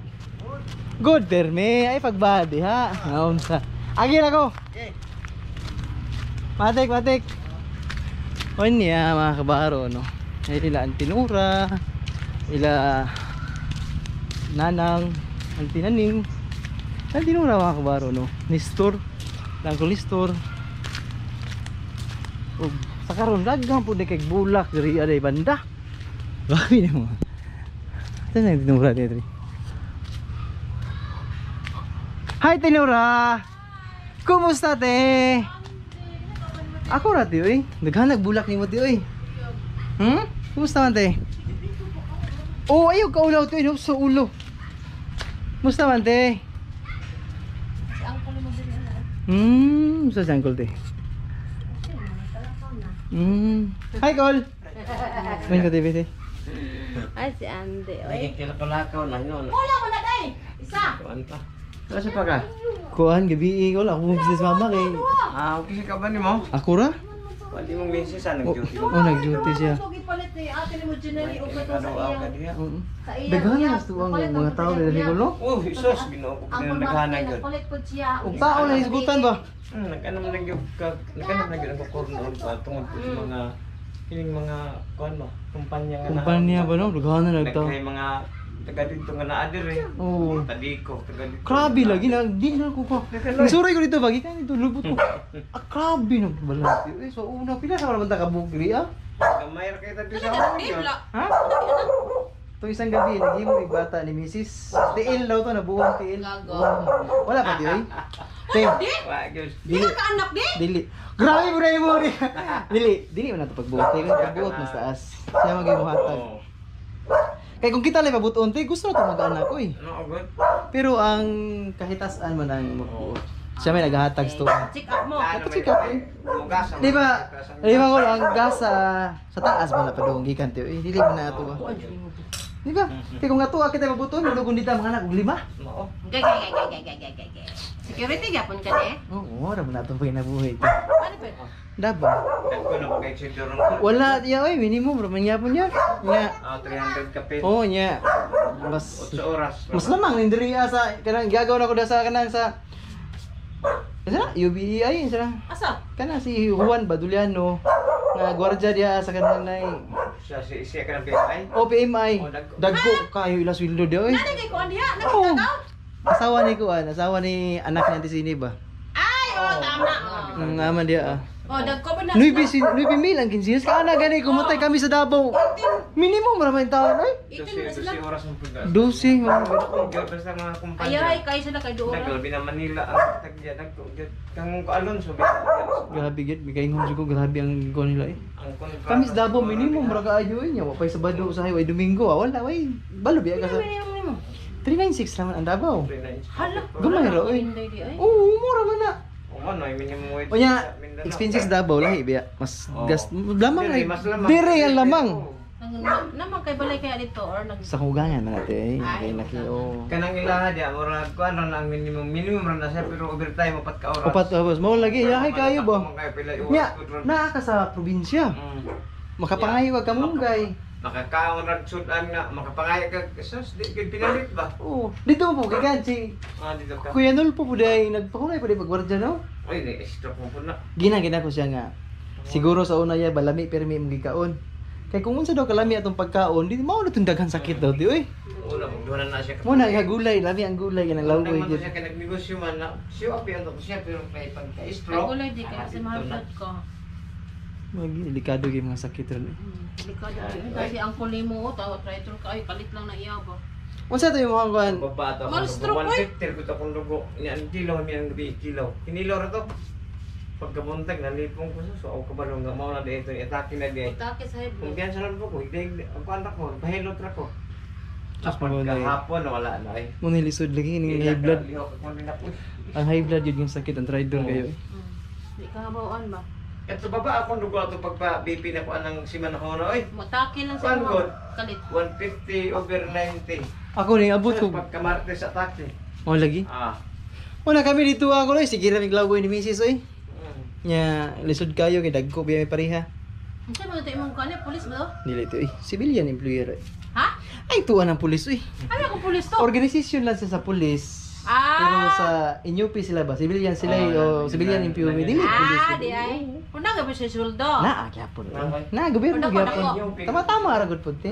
Good perme, ay pagbadi ha. Naunsa. Agi na ko. Matik, matik. Onya mga kabaro no. Ay ila antinura, ila nanang, antinaning. Antinura mga kabaro no. Nestor, langkol Nestor. Ug sa karon daghan pud ni kay bulak diri aday banda. Grabe ni mo. Ito na yung tinura diri. Hi Tinura! Kumusta te? Ako ra te oy. Daghan nagbulak nimo te oy. Kumusta man te? Oh, ayaw kaulaw te no sa ulo. Kumusta man te? Sa si uncle te. Hi Col. Main ka te. Ay si Andy. Oy. Nagkilakaw na yun. Wala mo na day. Isa. Kuan pa. Kasi pa ka? Kuan gabi wala akong business mama kay. Ah, okay ka ba nimo? Ako ra? Wala mong misis ah, nag-duty. Oh, nag-duty siya. So gipalit ni ate ni mo Janely og kato sa iyang. Sa iyang. Daghan na tuwang mga tao dili ko no. Oh, sus Ginoo ko Ang naghanag gyud. palit po siya. Ug tao na hisgutan ba? Nag-anam na gyud ka, nag-anam na gyud ang kukurno pa tungod po sa mga kining mga kuan mo, kumpanya nga Kumpanya ba no? Daghan na nagtao. Nagkay mga taga dito nga naa diri. Oo. Tadiko, taga dito. Grabe lagi na, di na ako pa. Nagsuray ko dito bagi kan dito lubot ko. Ah, grabe na bala. Eh, so una pila sa man ta ka bukri ah. Gamay ra kay tabi sa ako. Ha? Itong isang gabi, naghimo mig bata ni Mrs. Tiil daw to, nabuong tiil. Wala pa di oy. Te, Wa gyud. dili. Ka anak di. Dili. Grabe mo na yung mo Dili, dili man nato pagbuot. Kay pagbuot mas taas. Siya maging muhatag. Oo. Kay kung kita lang pabuton te, gusto na to mag-anak oy. Ano agad? Pero ang kahitasan man ang magbuot. Siya may naghahatag to. Check up mo. Dapat check up eh. Di ba? Di ba ko ang gas sa taas man na padung gikan te. Eh, dili man na ato. Di ba? Kay kung ato kita pabuton, dugon dita mga anak og lima. Mao. Gay gay gay gay gay gay gay gay. Security gyapon ka ni. Oo, ora man natong paginabuhi ito. Ano pa? Daba. Dagko na kay sidorong. Wala diya oy, minimum ra man gyapon niya. Nya. Ah, 300 kapit. Oo nya. Mas 8 oras. mas lamang ning diri ah, sa kanang gagaw na ko da sa kanang sa Sa UBEI sa Asa? kana si Juan Baduliano nga gwardiya diya sa kanang nay Siya si siya ka ng PMI. O PMI. Oh, dagko. Dagko kayo ila sweldo diya oy. Nani kay kuan diha? Oo. Nagkagaw? Asawa ni kuan, asawa ni anak ni Auntie Sini ba? Ay, oh tama. Oh. Ang ama diya ah. Oh, dagko ba na? 9 mil ang 15 ka ana gani kumatay kami sa Davao. Minimum ra man taon ay. 12 oras ang paggas. 12. Basta mga kumpanya. Ayahay kayo sila kay Dora. Naglabi na Manila ang tagya dagko. Kang Alonso Grabe gid, mikaingon jud ko grabe ang kuan nila eh. ang kontrata. Kami sa Davao minimum ra kaayo eh nya, wa pay Sabado sa highway Domingo, ah, wala way. Balo biya ka sa 396 naman ang Davao. Hala. Gamay ra oy. Inday di ay. Oo, mura man na. O ano, ay minimum wage. Unya, sa Mindanao. expenses Davao lahi biya. Mas Oo. gas lamang Dire, ay. mas lamang. Dire ang lamang. Naman kay balay kaya dito or nag Sa hugangan man natin eh. Kay laki oh. Kanang ilaha diya, murag kuan ra na ang minimum. Minimum ra na siya pero overtime upat ka oras. Upat oras mo lagi yahay kayo ba? Kayo pila oras Nya, ko dron. naa ka sa probinsya. Makapangayo ka kamunggay. Makakaon ra sudan nga makapangayo ka sus di gyud pinalit ba? Oo. Dito mo po gikan si Ah, dito ka. Kuya Nol po day nagpakunay po day pagwardya no. Uy, di stroke mo po na. Gina gina ko siya nga. Siguro sa una ya balami pirmi imong gikaon. Kay kung unsa daw kalami atong pagkaon, di mao na tong daghan sakit daw di oy. Una magduha na siya. Mo na gulay, lami ang gulay kanang laway Nagman gyud. siya kay nagnegosyo man na siya api ang siya pero kay pagka-stroke. Gulay di kay kasi mahal blood ko. Magi delikado gyud mga sakit ron. Eh. Delikado di. Kasi ang kulimo tawa try to kay kalit lang na iya ba. Unsa to imong kuan? Baba to Mal ako. stroke, oy. 150 ko to akong dugo. Nya ang kilaw mi ang gabi kilaw. Kinilaw ra to. Pagkabuntag nalipong ko so ako kabalo nga mao na di ito atake na di. Atake sa high blood. Kumpiyansa lang po ko, hindi ako anak ko, pahilot ra ko. Tapos mga Pagkahapon wala na eh. Mo nilisod lagi ning high blood. Lihok ako nila po. Ang high blood yun yung sakit ang traitor Oo. kayo. Di ka habawaan ba? Kato baba akong dugo ato pagpa BP na ko anang si Manahona oy. Matake lang sa Kuan mga god. kalit. 150 over 90. Ako ning abot ko. Pagka Martes atake. Oh lagi. Ah. Una kami dito ako oy, sige ra mig lawboy ni misis oy. Mm. Nya lisod kayo kay dagko biya may pareha. Unsa ba ito imong kuan? Pulis ba to? Dili ito eh. Civilian employer eh. Ha? Ay tuwa ng pulis oy. Ano akong pulis to? Organization lang siya sa pulis. Ah! Pero sa NUP sila ba? Civilian sila eh, Oh, o civilian employee. Dili pulis. Ah, di ay. Una ka ba siya sweldo? Na, gyapon. Na, gobyerno Dako, gyapon. dako. Tama-tama ra gud pud te.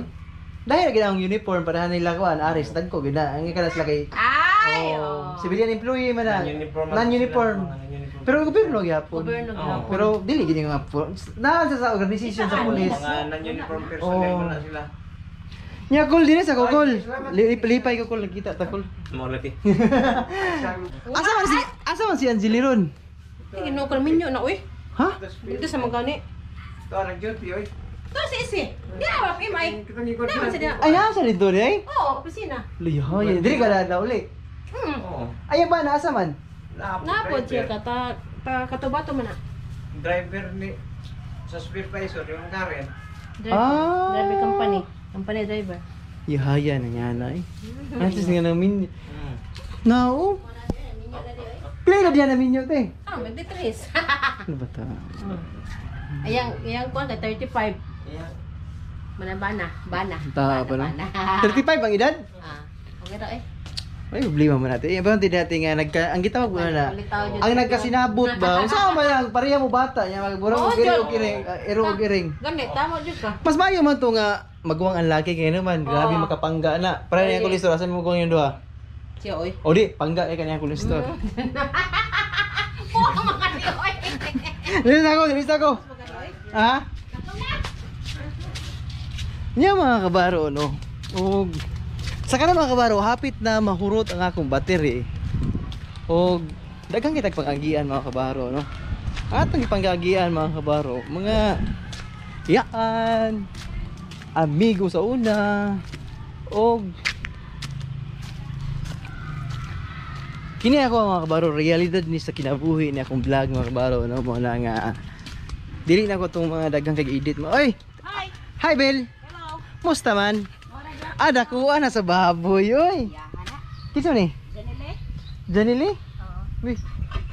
Dahil gid ang uniform para nila kuan aris dagko gid na. Ang ikala sila kay Ay, oh, oh. civilian employee man na. Non-uniform man Non-uniform. sila, mga non-uniform. Pero gobyerno gyapon. Gobyerno Oo. gyapon. Pero dili gid nga po. Naa sa organization sa pulis. Mga non-uniform personnel Oh. man na sila. Nya kol din sa kukol. Ay, salamat. Lipay ko kol nakita ta kol. Mo lagi. Asa man si Anjali ron? Ay, Ginoo ka minyo na uy. Ha? Dito sa magani. Ito ang duty oy. To si Isi. Di na ba imay? Kitang ikot Di man siya. Ay, asa dito di ay? Oo, opisina. Lihoy, dili ka na uli. Hmm. Oo. Ay ba na asa man? Napod siya ka ta, ta katubato man na. Driver ni sa supervisor yung Karen. Driver. Ah. Driver company. Company driver. Ihaya na niya na eh. Antes nga namin. Nao. Play na diyan namin yun, te. Ah, 23. Ano ba ta? Ayang, ayang kuan kay 35. Yeah. Manabana, bana. Ta pa na. Bana. 35 ang edad? Ah, okay ra eh. Ay, problema man natin. Eh, ba hindi natin nga nagka ang gitawag mo na. Ulitaw yun. Ang nagkasinabot ba? Unsa man lang pareha mo bata nya magburang Oo, og iring Jud. og iring, iro og iring. Gani, tama jud ka. Mas maayo man to nga maguwang ang laki kay naman. Grabe Oo. makapangga na. Pareha niya Ay. kolesterol asan mo guwang yung duha? Siya oy. O di, pangga eh kanya kolesterol. Puha mga ni oy. Bilis ako, bilis ako. Ha? Niya mga kabaro, no? Og sa kanan mga kabaro, hapit na mahurot ang akong battery. Og daghang kitag pang-agian mga kabaro, no? Ang atong ipang-agian mga kabaro, mga yaan, amigo sa una, og kini ako mga kabaro, realidad ni sa kinabuhi ni akong vlog mga kabaro, no? Mo na nga dili na ko tong mga daghang kag-edit mo. Oy! Hi. Hi Bel. Hello. Musta man? Ah, dakuha na sa baboy, oy. Kinsa ni? Janile. Janile? Uy.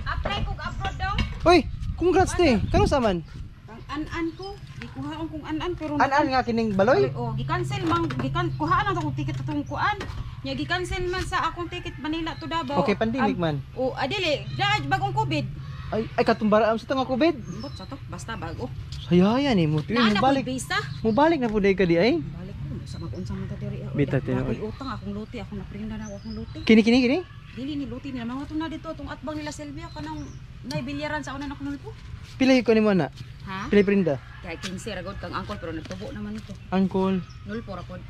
Apply kog abroad daw. Uy, congrats te. Kano sa man? Ang an-an ko, gikuhaon kong an-an pero An-an nga kining baloy? Oh, gi-cancel man, gikan kuhaan lang akong ticket atong kuan. Nya gi-cancel man sa akong ticket Manila to Davao. Okay, pandemic man. Oh, adili, daaj bagong COVID. Ay, ay katumbara am sa tanga COVID. Ambot sa to, basta bago. Sayaya ni mo. Naa na Balik. ko'y visa. Mubalik na pud ka di ay. Balik ko, sa mag-unsa man ta diri. Oh, Bita, tinuod. Ako'y utang, akong luti, akong naprinda na ako akong luti. Kini kini kini. Dili ni luti nila mga na dito atong atbang nila Selvia kanang naibilyaran sa una na kuno po. Pila ko nimo na? Ha? Pila prinda? Kay 15 ra gud kang angkol pero nagtubo naman ito. Angkol. 04 ra pod.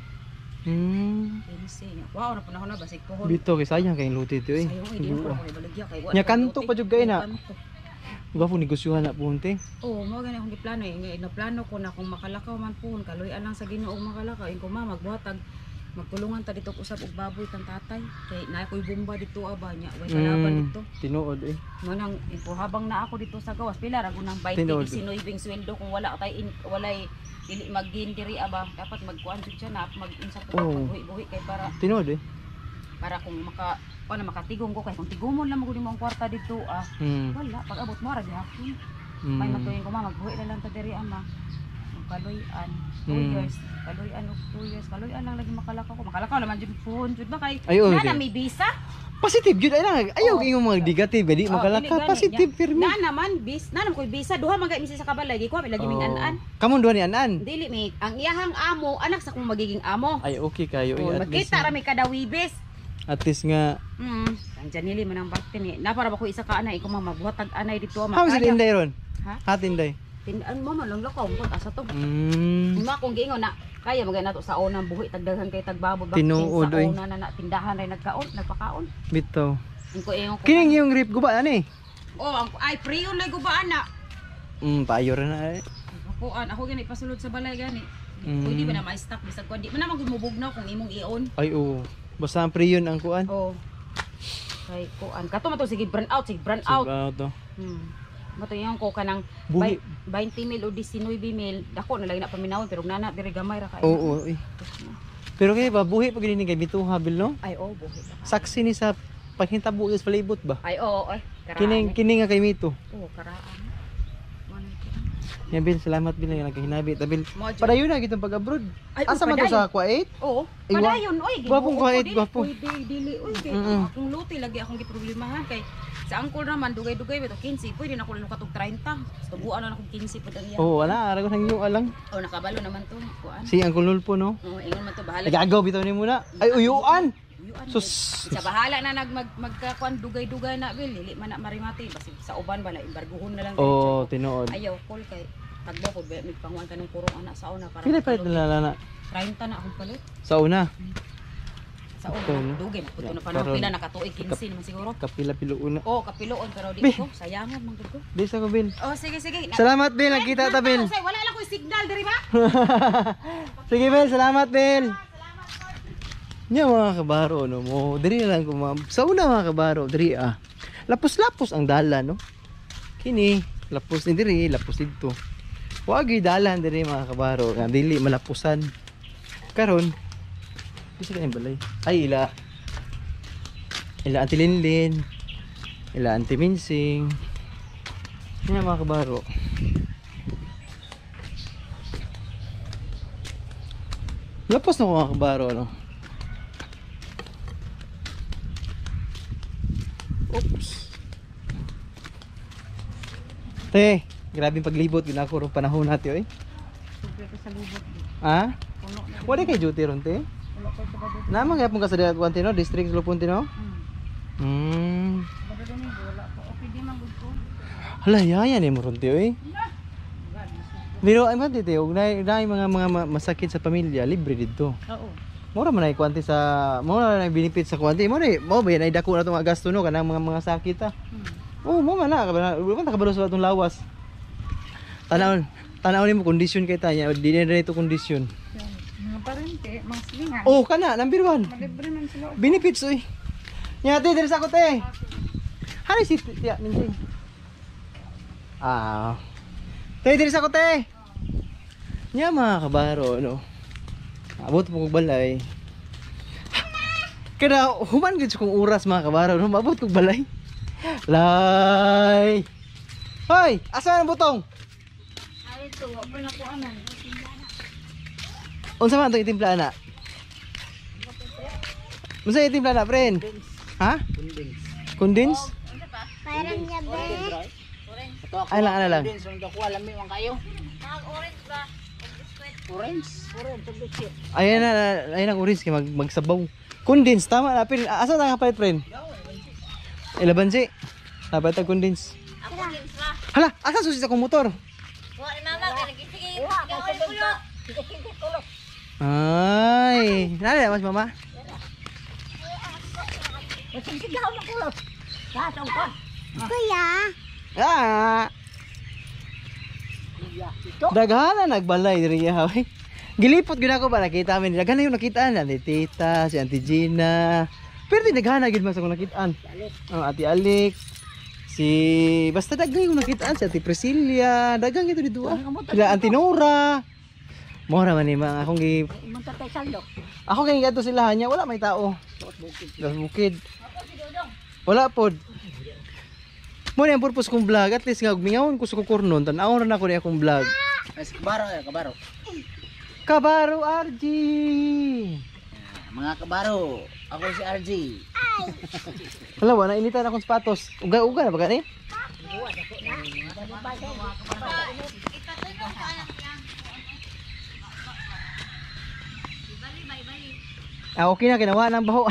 15 niya. Wow, na panahon na basig pohon. Bito kay sayang kay luti to eh. Sayang, eh, di na po ako ibaligya kay wa Nya na kanto luti. pa jud kay na. Kanto. Gwapo negosyohan na punte. Oo, mao gani akong giplano eh. Nga naplano ko na kung makalakaw man pohon, kaluy-an lang sa Ginoo makalakaw. Ingko ma magbuhatag magkulungan ta dito usab og baboy kang tatay. Kay naa ko'y bomba dito aba nya, way kalaban dito. Tinuod eh. Mo nang ingko habang na ako dito sa gawas pila ra gunang Tinuod. 20 19 sweldo kung wala tay in, walay dili mag-gain diri aba dapat magkuan jud siya na mag-unsa po Oo. buhi-buhi kay para Tinuod eh. para kung maka kuan na makatigong ko kay kung tigumon lang magud nimo ang kwarta dito ah wala pag abot mo ra gihapon. May matuyin ko ma magbuhi na lang ta diri ama. Kaluy-an 2 years, kaluy-an og 2 years, kaluy-an lang lagi makalakaw ko. Makalakaw naman jud puhon jud ba kay Ay, oo, na di. na may visa. Positive jud ay na. Ayaw Oo. ingon mga negative gadi Oh, makalaka dili gani. positive Nya. pirmi. Na naman bis, na naman koy visa duha man kay misi sa kabalay gikuha lagi ming an-an. Kamon duha ni an-an. Dili mi ang iyahang amo anak sa kung magiging amo. Ay okay kayo Oh, eh, at least magkita ra mi kada Wibes. at least nga Ang Janili man ang bakti ni. Na para ba ko isa ka anay ko ma magbuhatag anay dito ama. How is it inday ron? Ha? Hat inday. Tindaan mo man lang lakaw mo asa to. Ma kung giingon na kaya magay nato sa unang buhi tagdaghan kay tagbaboy bakit Tinuod, sa oy. una na, na tindahan ray nagkaon nagpakaon. Bitaw. Ingko ingon ko. Kining yung rip guba ani. Oh, ay priyon lay gubaan na. Payo ra na. Eh. Kuan, ako gani pasulod sa balay gani. Pwede ba na ma-stock bisag kuan di man na magmubugnaw kung imong ion. Ay oo. Basta ang priyon ang kuan. Oh. Kay kuan kato man to sige brand out, sige brand out. Out to. Mato yung ko kanang Buhi. 20 mil o 19 mil. Dako na lang na paminawon pero nana diri gamay ra kay. Oo, eh. Pero kay ba buhi pag gini kay bituha bil no? Ay oo, buhi. Saksi ni sa paghintabo sa palibot ba? Ay oo, ay karaan. Kining kini nga kay mito. Oo, karaan. Yan Bil, salamat Bil nga nagkahinabi. Tabil. Padayon na gitong pag-abroad. Ay, Asa man to sa Kuwait? Oo. Padayon, oy. Gwapong Kuwait, gwapo. Pwede, dili, oy. Kay akong luti lagi akong giproblemahan kay sa angkol naman dugay-dugay ba to 15, pwede na ko lang katog 30. Tubuan na akong 15 pud ang iya. Oo, wala, ara ko nang alang. Oh, nakabalo naman to. Kuan. Si Uncle Nulpo no. Oo, ingon man to bahala. Nagagaw bitaw ni muna. Ay uyuan. Uyuan. Sus. Sa bahala na nag magkakuan dugay-dugay na bil, dili man na marimati basi sa uban ba na embargohon na lang. Oo, tinuod. Ayaw kol kay tagbo ko ba migpanguan kanong kurong anak sa una para. Pila palit na lala na? 30 na akong palit. Sa una. Sa una, dugay na puto na panahon pila nakatuig 15 naman siguro. Kapila piluuna. Oo, kapiloon pero di ko sayangan man gud ko. Di sa ko Bil. Oh, sige sige. Salamat Bil, nagkita ta Bil. Wala lang ko signal diri ba? Sige Bil, salamat Bil. Nya mga kabaro no mo, diri lang ko mga sa una mga kabaro, diri ah. Lapos-lapos ang dala no. Kini, lapos ni diri, lapos didto. Wa gyud dalan diri mga kabaro, nga dili malapusan. Karon bisa kayong balay. Ay ila. Ila Auntie Linlin. Ila Auntie Minsing. Yan mga kabaro. Lapos na ko mga kabaro no. Oops. Te, grabe yung paglibot ginako rong panahon natin oy. Ha? Wala kay duty ron te? Naman kaya pong ka sa Kuan no, district Lupunti no? Hala, yaya ni mo ron te oy. Pero ay man dito, og nay mga mga masakit sa pamilya, libre didto. Oo. Mura man ay kuanti sa mura na benefit sa kuanti. Mo ni mo ba ay dako na tong gasto no kanang mga mga sakit ah. Oh, mo man na kabalo, man kabalo sa atong lawas. Tan-awon, tan-awon nimo kondisyon kay tanya, di na ito kondisyon. Mga parente, mga silingan. Oh, kana number 1. Libre man sila. Benefits oy. Nya te diri sa ako te. Hari si tiya minting. Ah. Te diri sa ako te. Nya mga kabaro no. Abot mo kog balay. Kada human gid kong oras mga kabaro no, maabot kog balay. Lay. Hoy, asa ang butong? Ay to, wa pa na ko anan. Unsa man itong itimpla na? Unsa itimpla na, friend? Ha? Condense. Parang yabe. Ay lang, ano lang. Condense, ang dakuha lami man kayo. Orange ba? Orange. Orange, ug biscuit. Ayan na, ayan ang orange kay magsabaw. Condense, tama na. Pero asa na kapalit, friend? Ilabansi. Dapat ang condense. Hala, asa susi sa akong motor? Ay, nala mas mama. Kuya. Ah. Daghan na nagbalay diri ha. Gilipot gyud ako ba nakita amin. Daghan na yung nakitaan na ni Tita, si Auntie Gina. Pero di daghan na gyud mas akong nakitaan. Ang Ate Alex, si basta daghan yung nakitaan si Ate Priscilla, daghan gyud dito ah. Sila Auntie Nora. Mora man ni mga akong gi Ako kay gadto sila niya, wala may tao. Sa bukid. Wala pod. Mo ni ang purpose kong vlog, at least nga mingawon ko sa kukurnon, tan-awon ra na ko ni akong vlog. Ay, sa kabaro, ay, kabaro. Kabaro RG. Mga kabaro, ako si RG. Hala, wala initan akong sapatos. Uga-uga na ba gani? Ah, okay na, kinawa ng baho.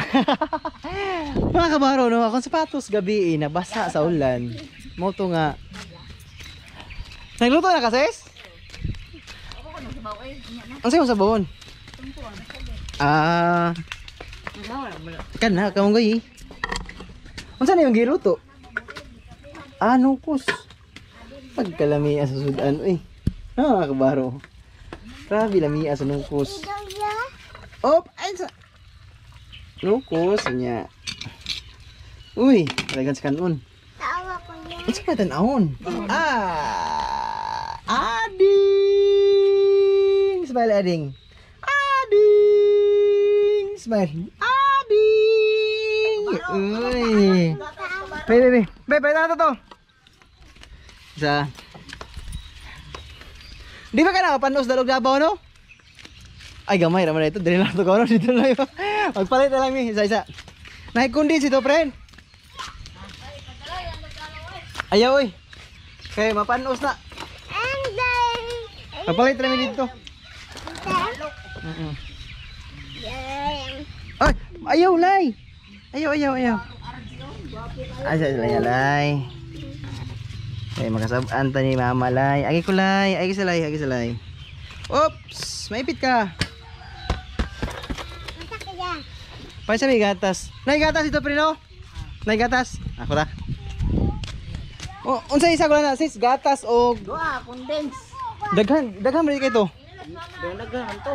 Mga kabaro, no, akong sapatos gabi, eh, nabasa sa ulan. Mo to nga. Nagluto na ka, sis? Ang sayo sa bawon? Ah. Kana, kamong gayi. Unsa na yung giluto? Ah, nukos. Pagkalamia sa sudan, uy. Ah, kabaro. Grabe lamia sa nukos. Op, ay sa nukos niya. Uy, talagang sa kanon. Unsa ka tan-awon? Ah! Ading! Smile, Ading. Ading! Smile. Ading! Uy. Be, be, be. Be, be, na to. Isa. Di ba ka na panos dalog Davao, no? Ay, gamay raman na ito. Dili lang to ko, no? Dito na yun. Magpalit na lang mi. Isa, isa. Nakikundin si to, friend. Ayaw, oy. Kay mapanos na. Papalit na dito. Ay, ayaw, lay. Ayaw, ayaw, ayaw. Ay, lay, lay. Ay, makasab-an ta ni mama, lay. Agi ko, lay. Agi sa lay, agi sa lay. Oops, maipit ka. Paisa may gatas. Nay gatas ito, prino. Nay gatas. Ako ra. Oh, unsa isa ko na sis gatas o Duha, condense. daghan daghan man kay to. Daghan to.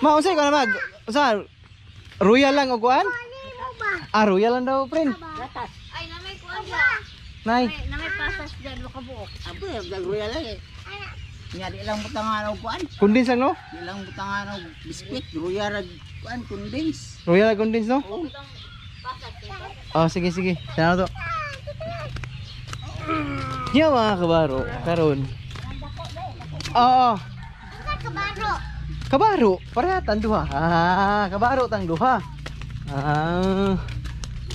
Ma, unsa ko na mag? Unsa? Royal lang og kuan? Ah, royal lang daw, friend. Gatas. Ay, namay kuan dyan. Nay. Namay pasas dyan, makabuok. Abo, royal lang eh. Nya di lang butangan og kuan. Condense lang no? Di lang butangan og biskwit, royal rag kuan condense. Royal condense no? Oh, sige sige. Sana to. Nya mga kabaro, karon. Oo. Kabaro. Kabaro, pareha tan duha. Ah, kabaro tang duha. Ah.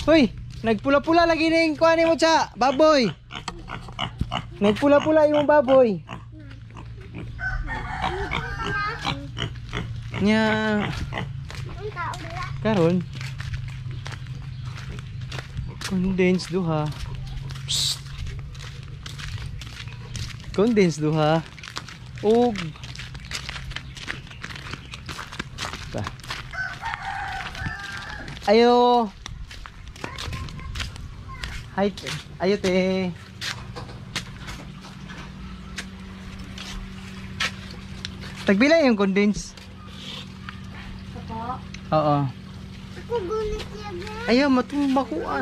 Hoy, nagpula-pula lagi ning kuan mo cha, baboy. Nagpula-pula imong baboy. Nya. Karon. Condense duha. Psst. Condense duha. Og ta. Ayo. Hi. Ayo te. Tagpila yung condense? Oo. Ayaw, matumba ko ah.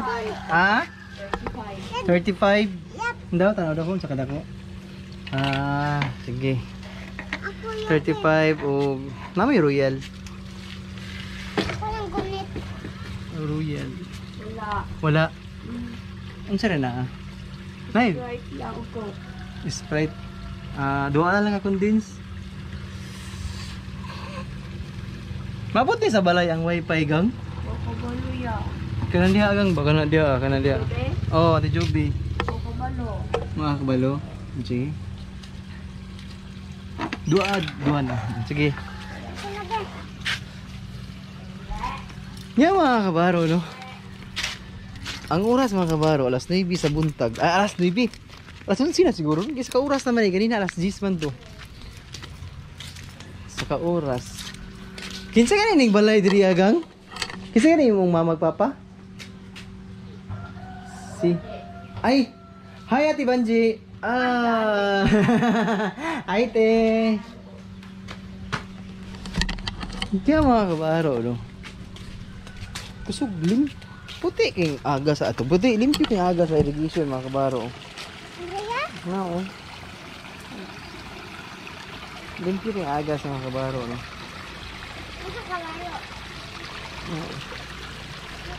Ha? 35. 35? Daw, tanaw daw ko sa kadako. Ah, sige. 35 o nami royal. Royal. Wala. Wala. Unsa rin na? Nay, Right lang ko. Sprite. Ah, duha na lang ka condense. Mabuti sa balay ang wifi gang. Kabalo ya. Kanan diha gang ba kana diha kana diha. Oh, Ate Joby. Kabalo. Mga kabalo. Sige. Dua, dua na. Sige. Yan mga kabaro, no? Ang oras mga kabaro, alas 9 sa buntag. Ah, alas 9. Alas 11 na siguro. Sa ka-oras naman eh. Ganina alas 10 man to. Sa ka-oras. Kinsa gani ning balay diri agang? Kinsa gani imong mama papa? Si. Ay. Hi Ate Banji. Ah. Hi te. Kaya mga kabaro, no? Kusog lim. Puti king aga sa ato. Puti limpyo king aga sa irrigation mga kabaro. Na oh. Limpyo king aga sa mga kabaro, no?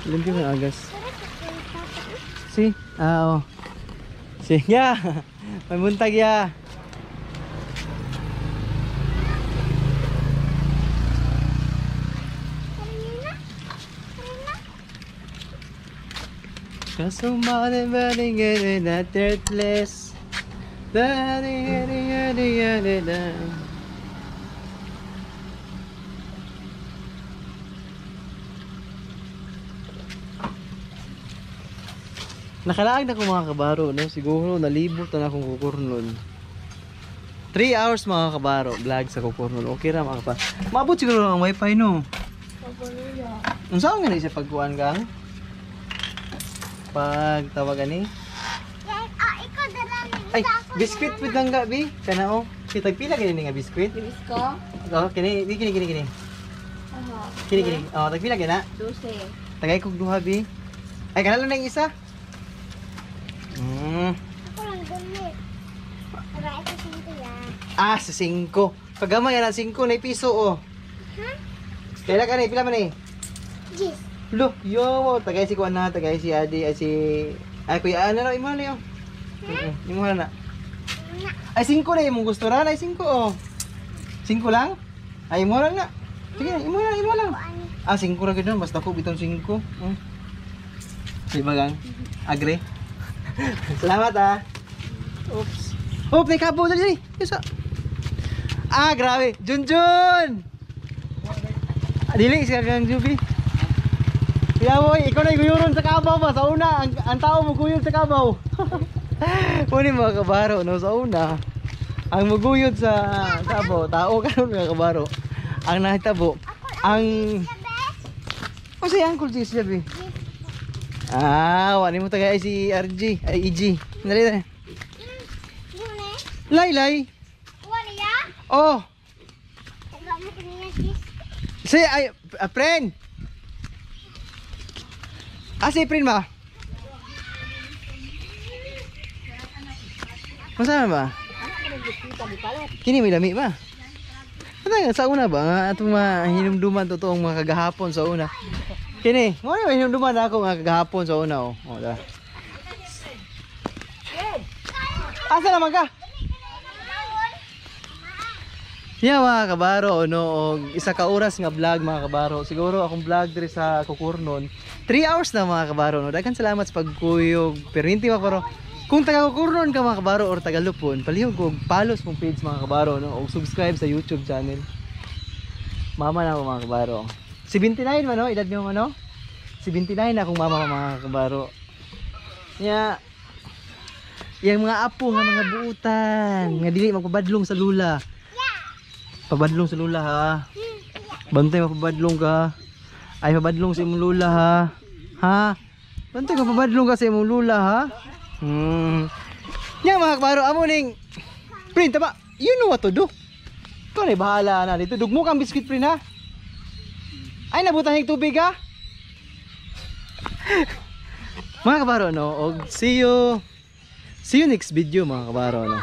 Limpyo king agas. Si, ah oh. Si, ya. May buntag ya. Nakalaag na ko mga kabaro, no? Siguro nalibot na akong kukurnon. 3 hours mga kabaro, vlog sa kukurnon. Okay ra mga kabaro. Maabot siguro ang wifi, no? Unsa nga ni siya pagkuan gang? Pag tawag ani. Ay, biskwit pud lang gabi. Kana oh. Kitag pila kini nga biskwit? Bisko? Oh, kini, di kini kini kini. Kini kini. Oh, tag pila kina? 12. Tagay kog duha bi. Ay, kana lang na isa. Ako lang dali. Para ito singko yan. Ah, sa 5. Pagamay na 5 na piso oh. Kailan ka na, pila man eh? Yes. Lo, yo, tagay si kuan na, tagay si Adi, ay si ay kuya ano na imo na yo. Imo na. Ay 5 na imong gusto ra, ay 5 oh. 5 lang? Ay imo lang na. Sige, imo na, imo lang. Ah, 5 ra gid basta ko bitong 5. Di ba gang? Agree? Salamat ah. Oops. Oh, may kabo dali dali. Isa. Ah, grabe. Junjun. Dili siya kang Juby. Kaya mo, ikaw na guyuron sa kabaw ba? Sa una, ang tao mo guyod sa kabaw. Muna mga kabaro, no? Sa una, ang muguyod sa kabaw, tao karon mga kabaro. Ang nahitabo, ang... O si Uncle G, siya. Ah, wala mo tagay si RG, ay EG. Dali, dali. Lay, lay. Oh. Si, ay, friend. Ah, si friend ba? Masama ba? Kini may lami ba? Ano sa una ba? Atong mahinumduman totoong mga kagahapon sa una. Kini, mo na hinumduman ako mga kagahapon sa una oh. Oh, da. Asa naman ka? Yeah, mga kabaro, no, og isa ka oras nga vlog mga kabaro. Siguro akong vlog diri sa Cucurnon. 3 hours na mga kabaro, no. Daghan salamat sa pagkuyog. Pero hindi mga kabaro, kung taga Cucurnon ka mga kabaro or taga Lupon, palihog og follow sa mong page mga kabaro, no, og subscribe sa YouTube channel. Mama na ako mga kabaro. 79 man no, edad niyo man no? 79 na akong mama mga kabaro. Nya, yang mga apo nga mga buutan, nga dili magpabadlong sa lula. Pabadlong sa lula ha. Bantay mapabadlong ka. Ay pabadlong sa imong lula ha. Ha? Bantay ka pabadlong ka sa imong lula ha. Nya mga kabaro, amo ning print ba? You know what to do. Ikaw na bahala na dito. Dugmo kang biscuit print ha. Ay nabutan hig tubig ha. Mga kabaro no, og see you next video mga kabaro no.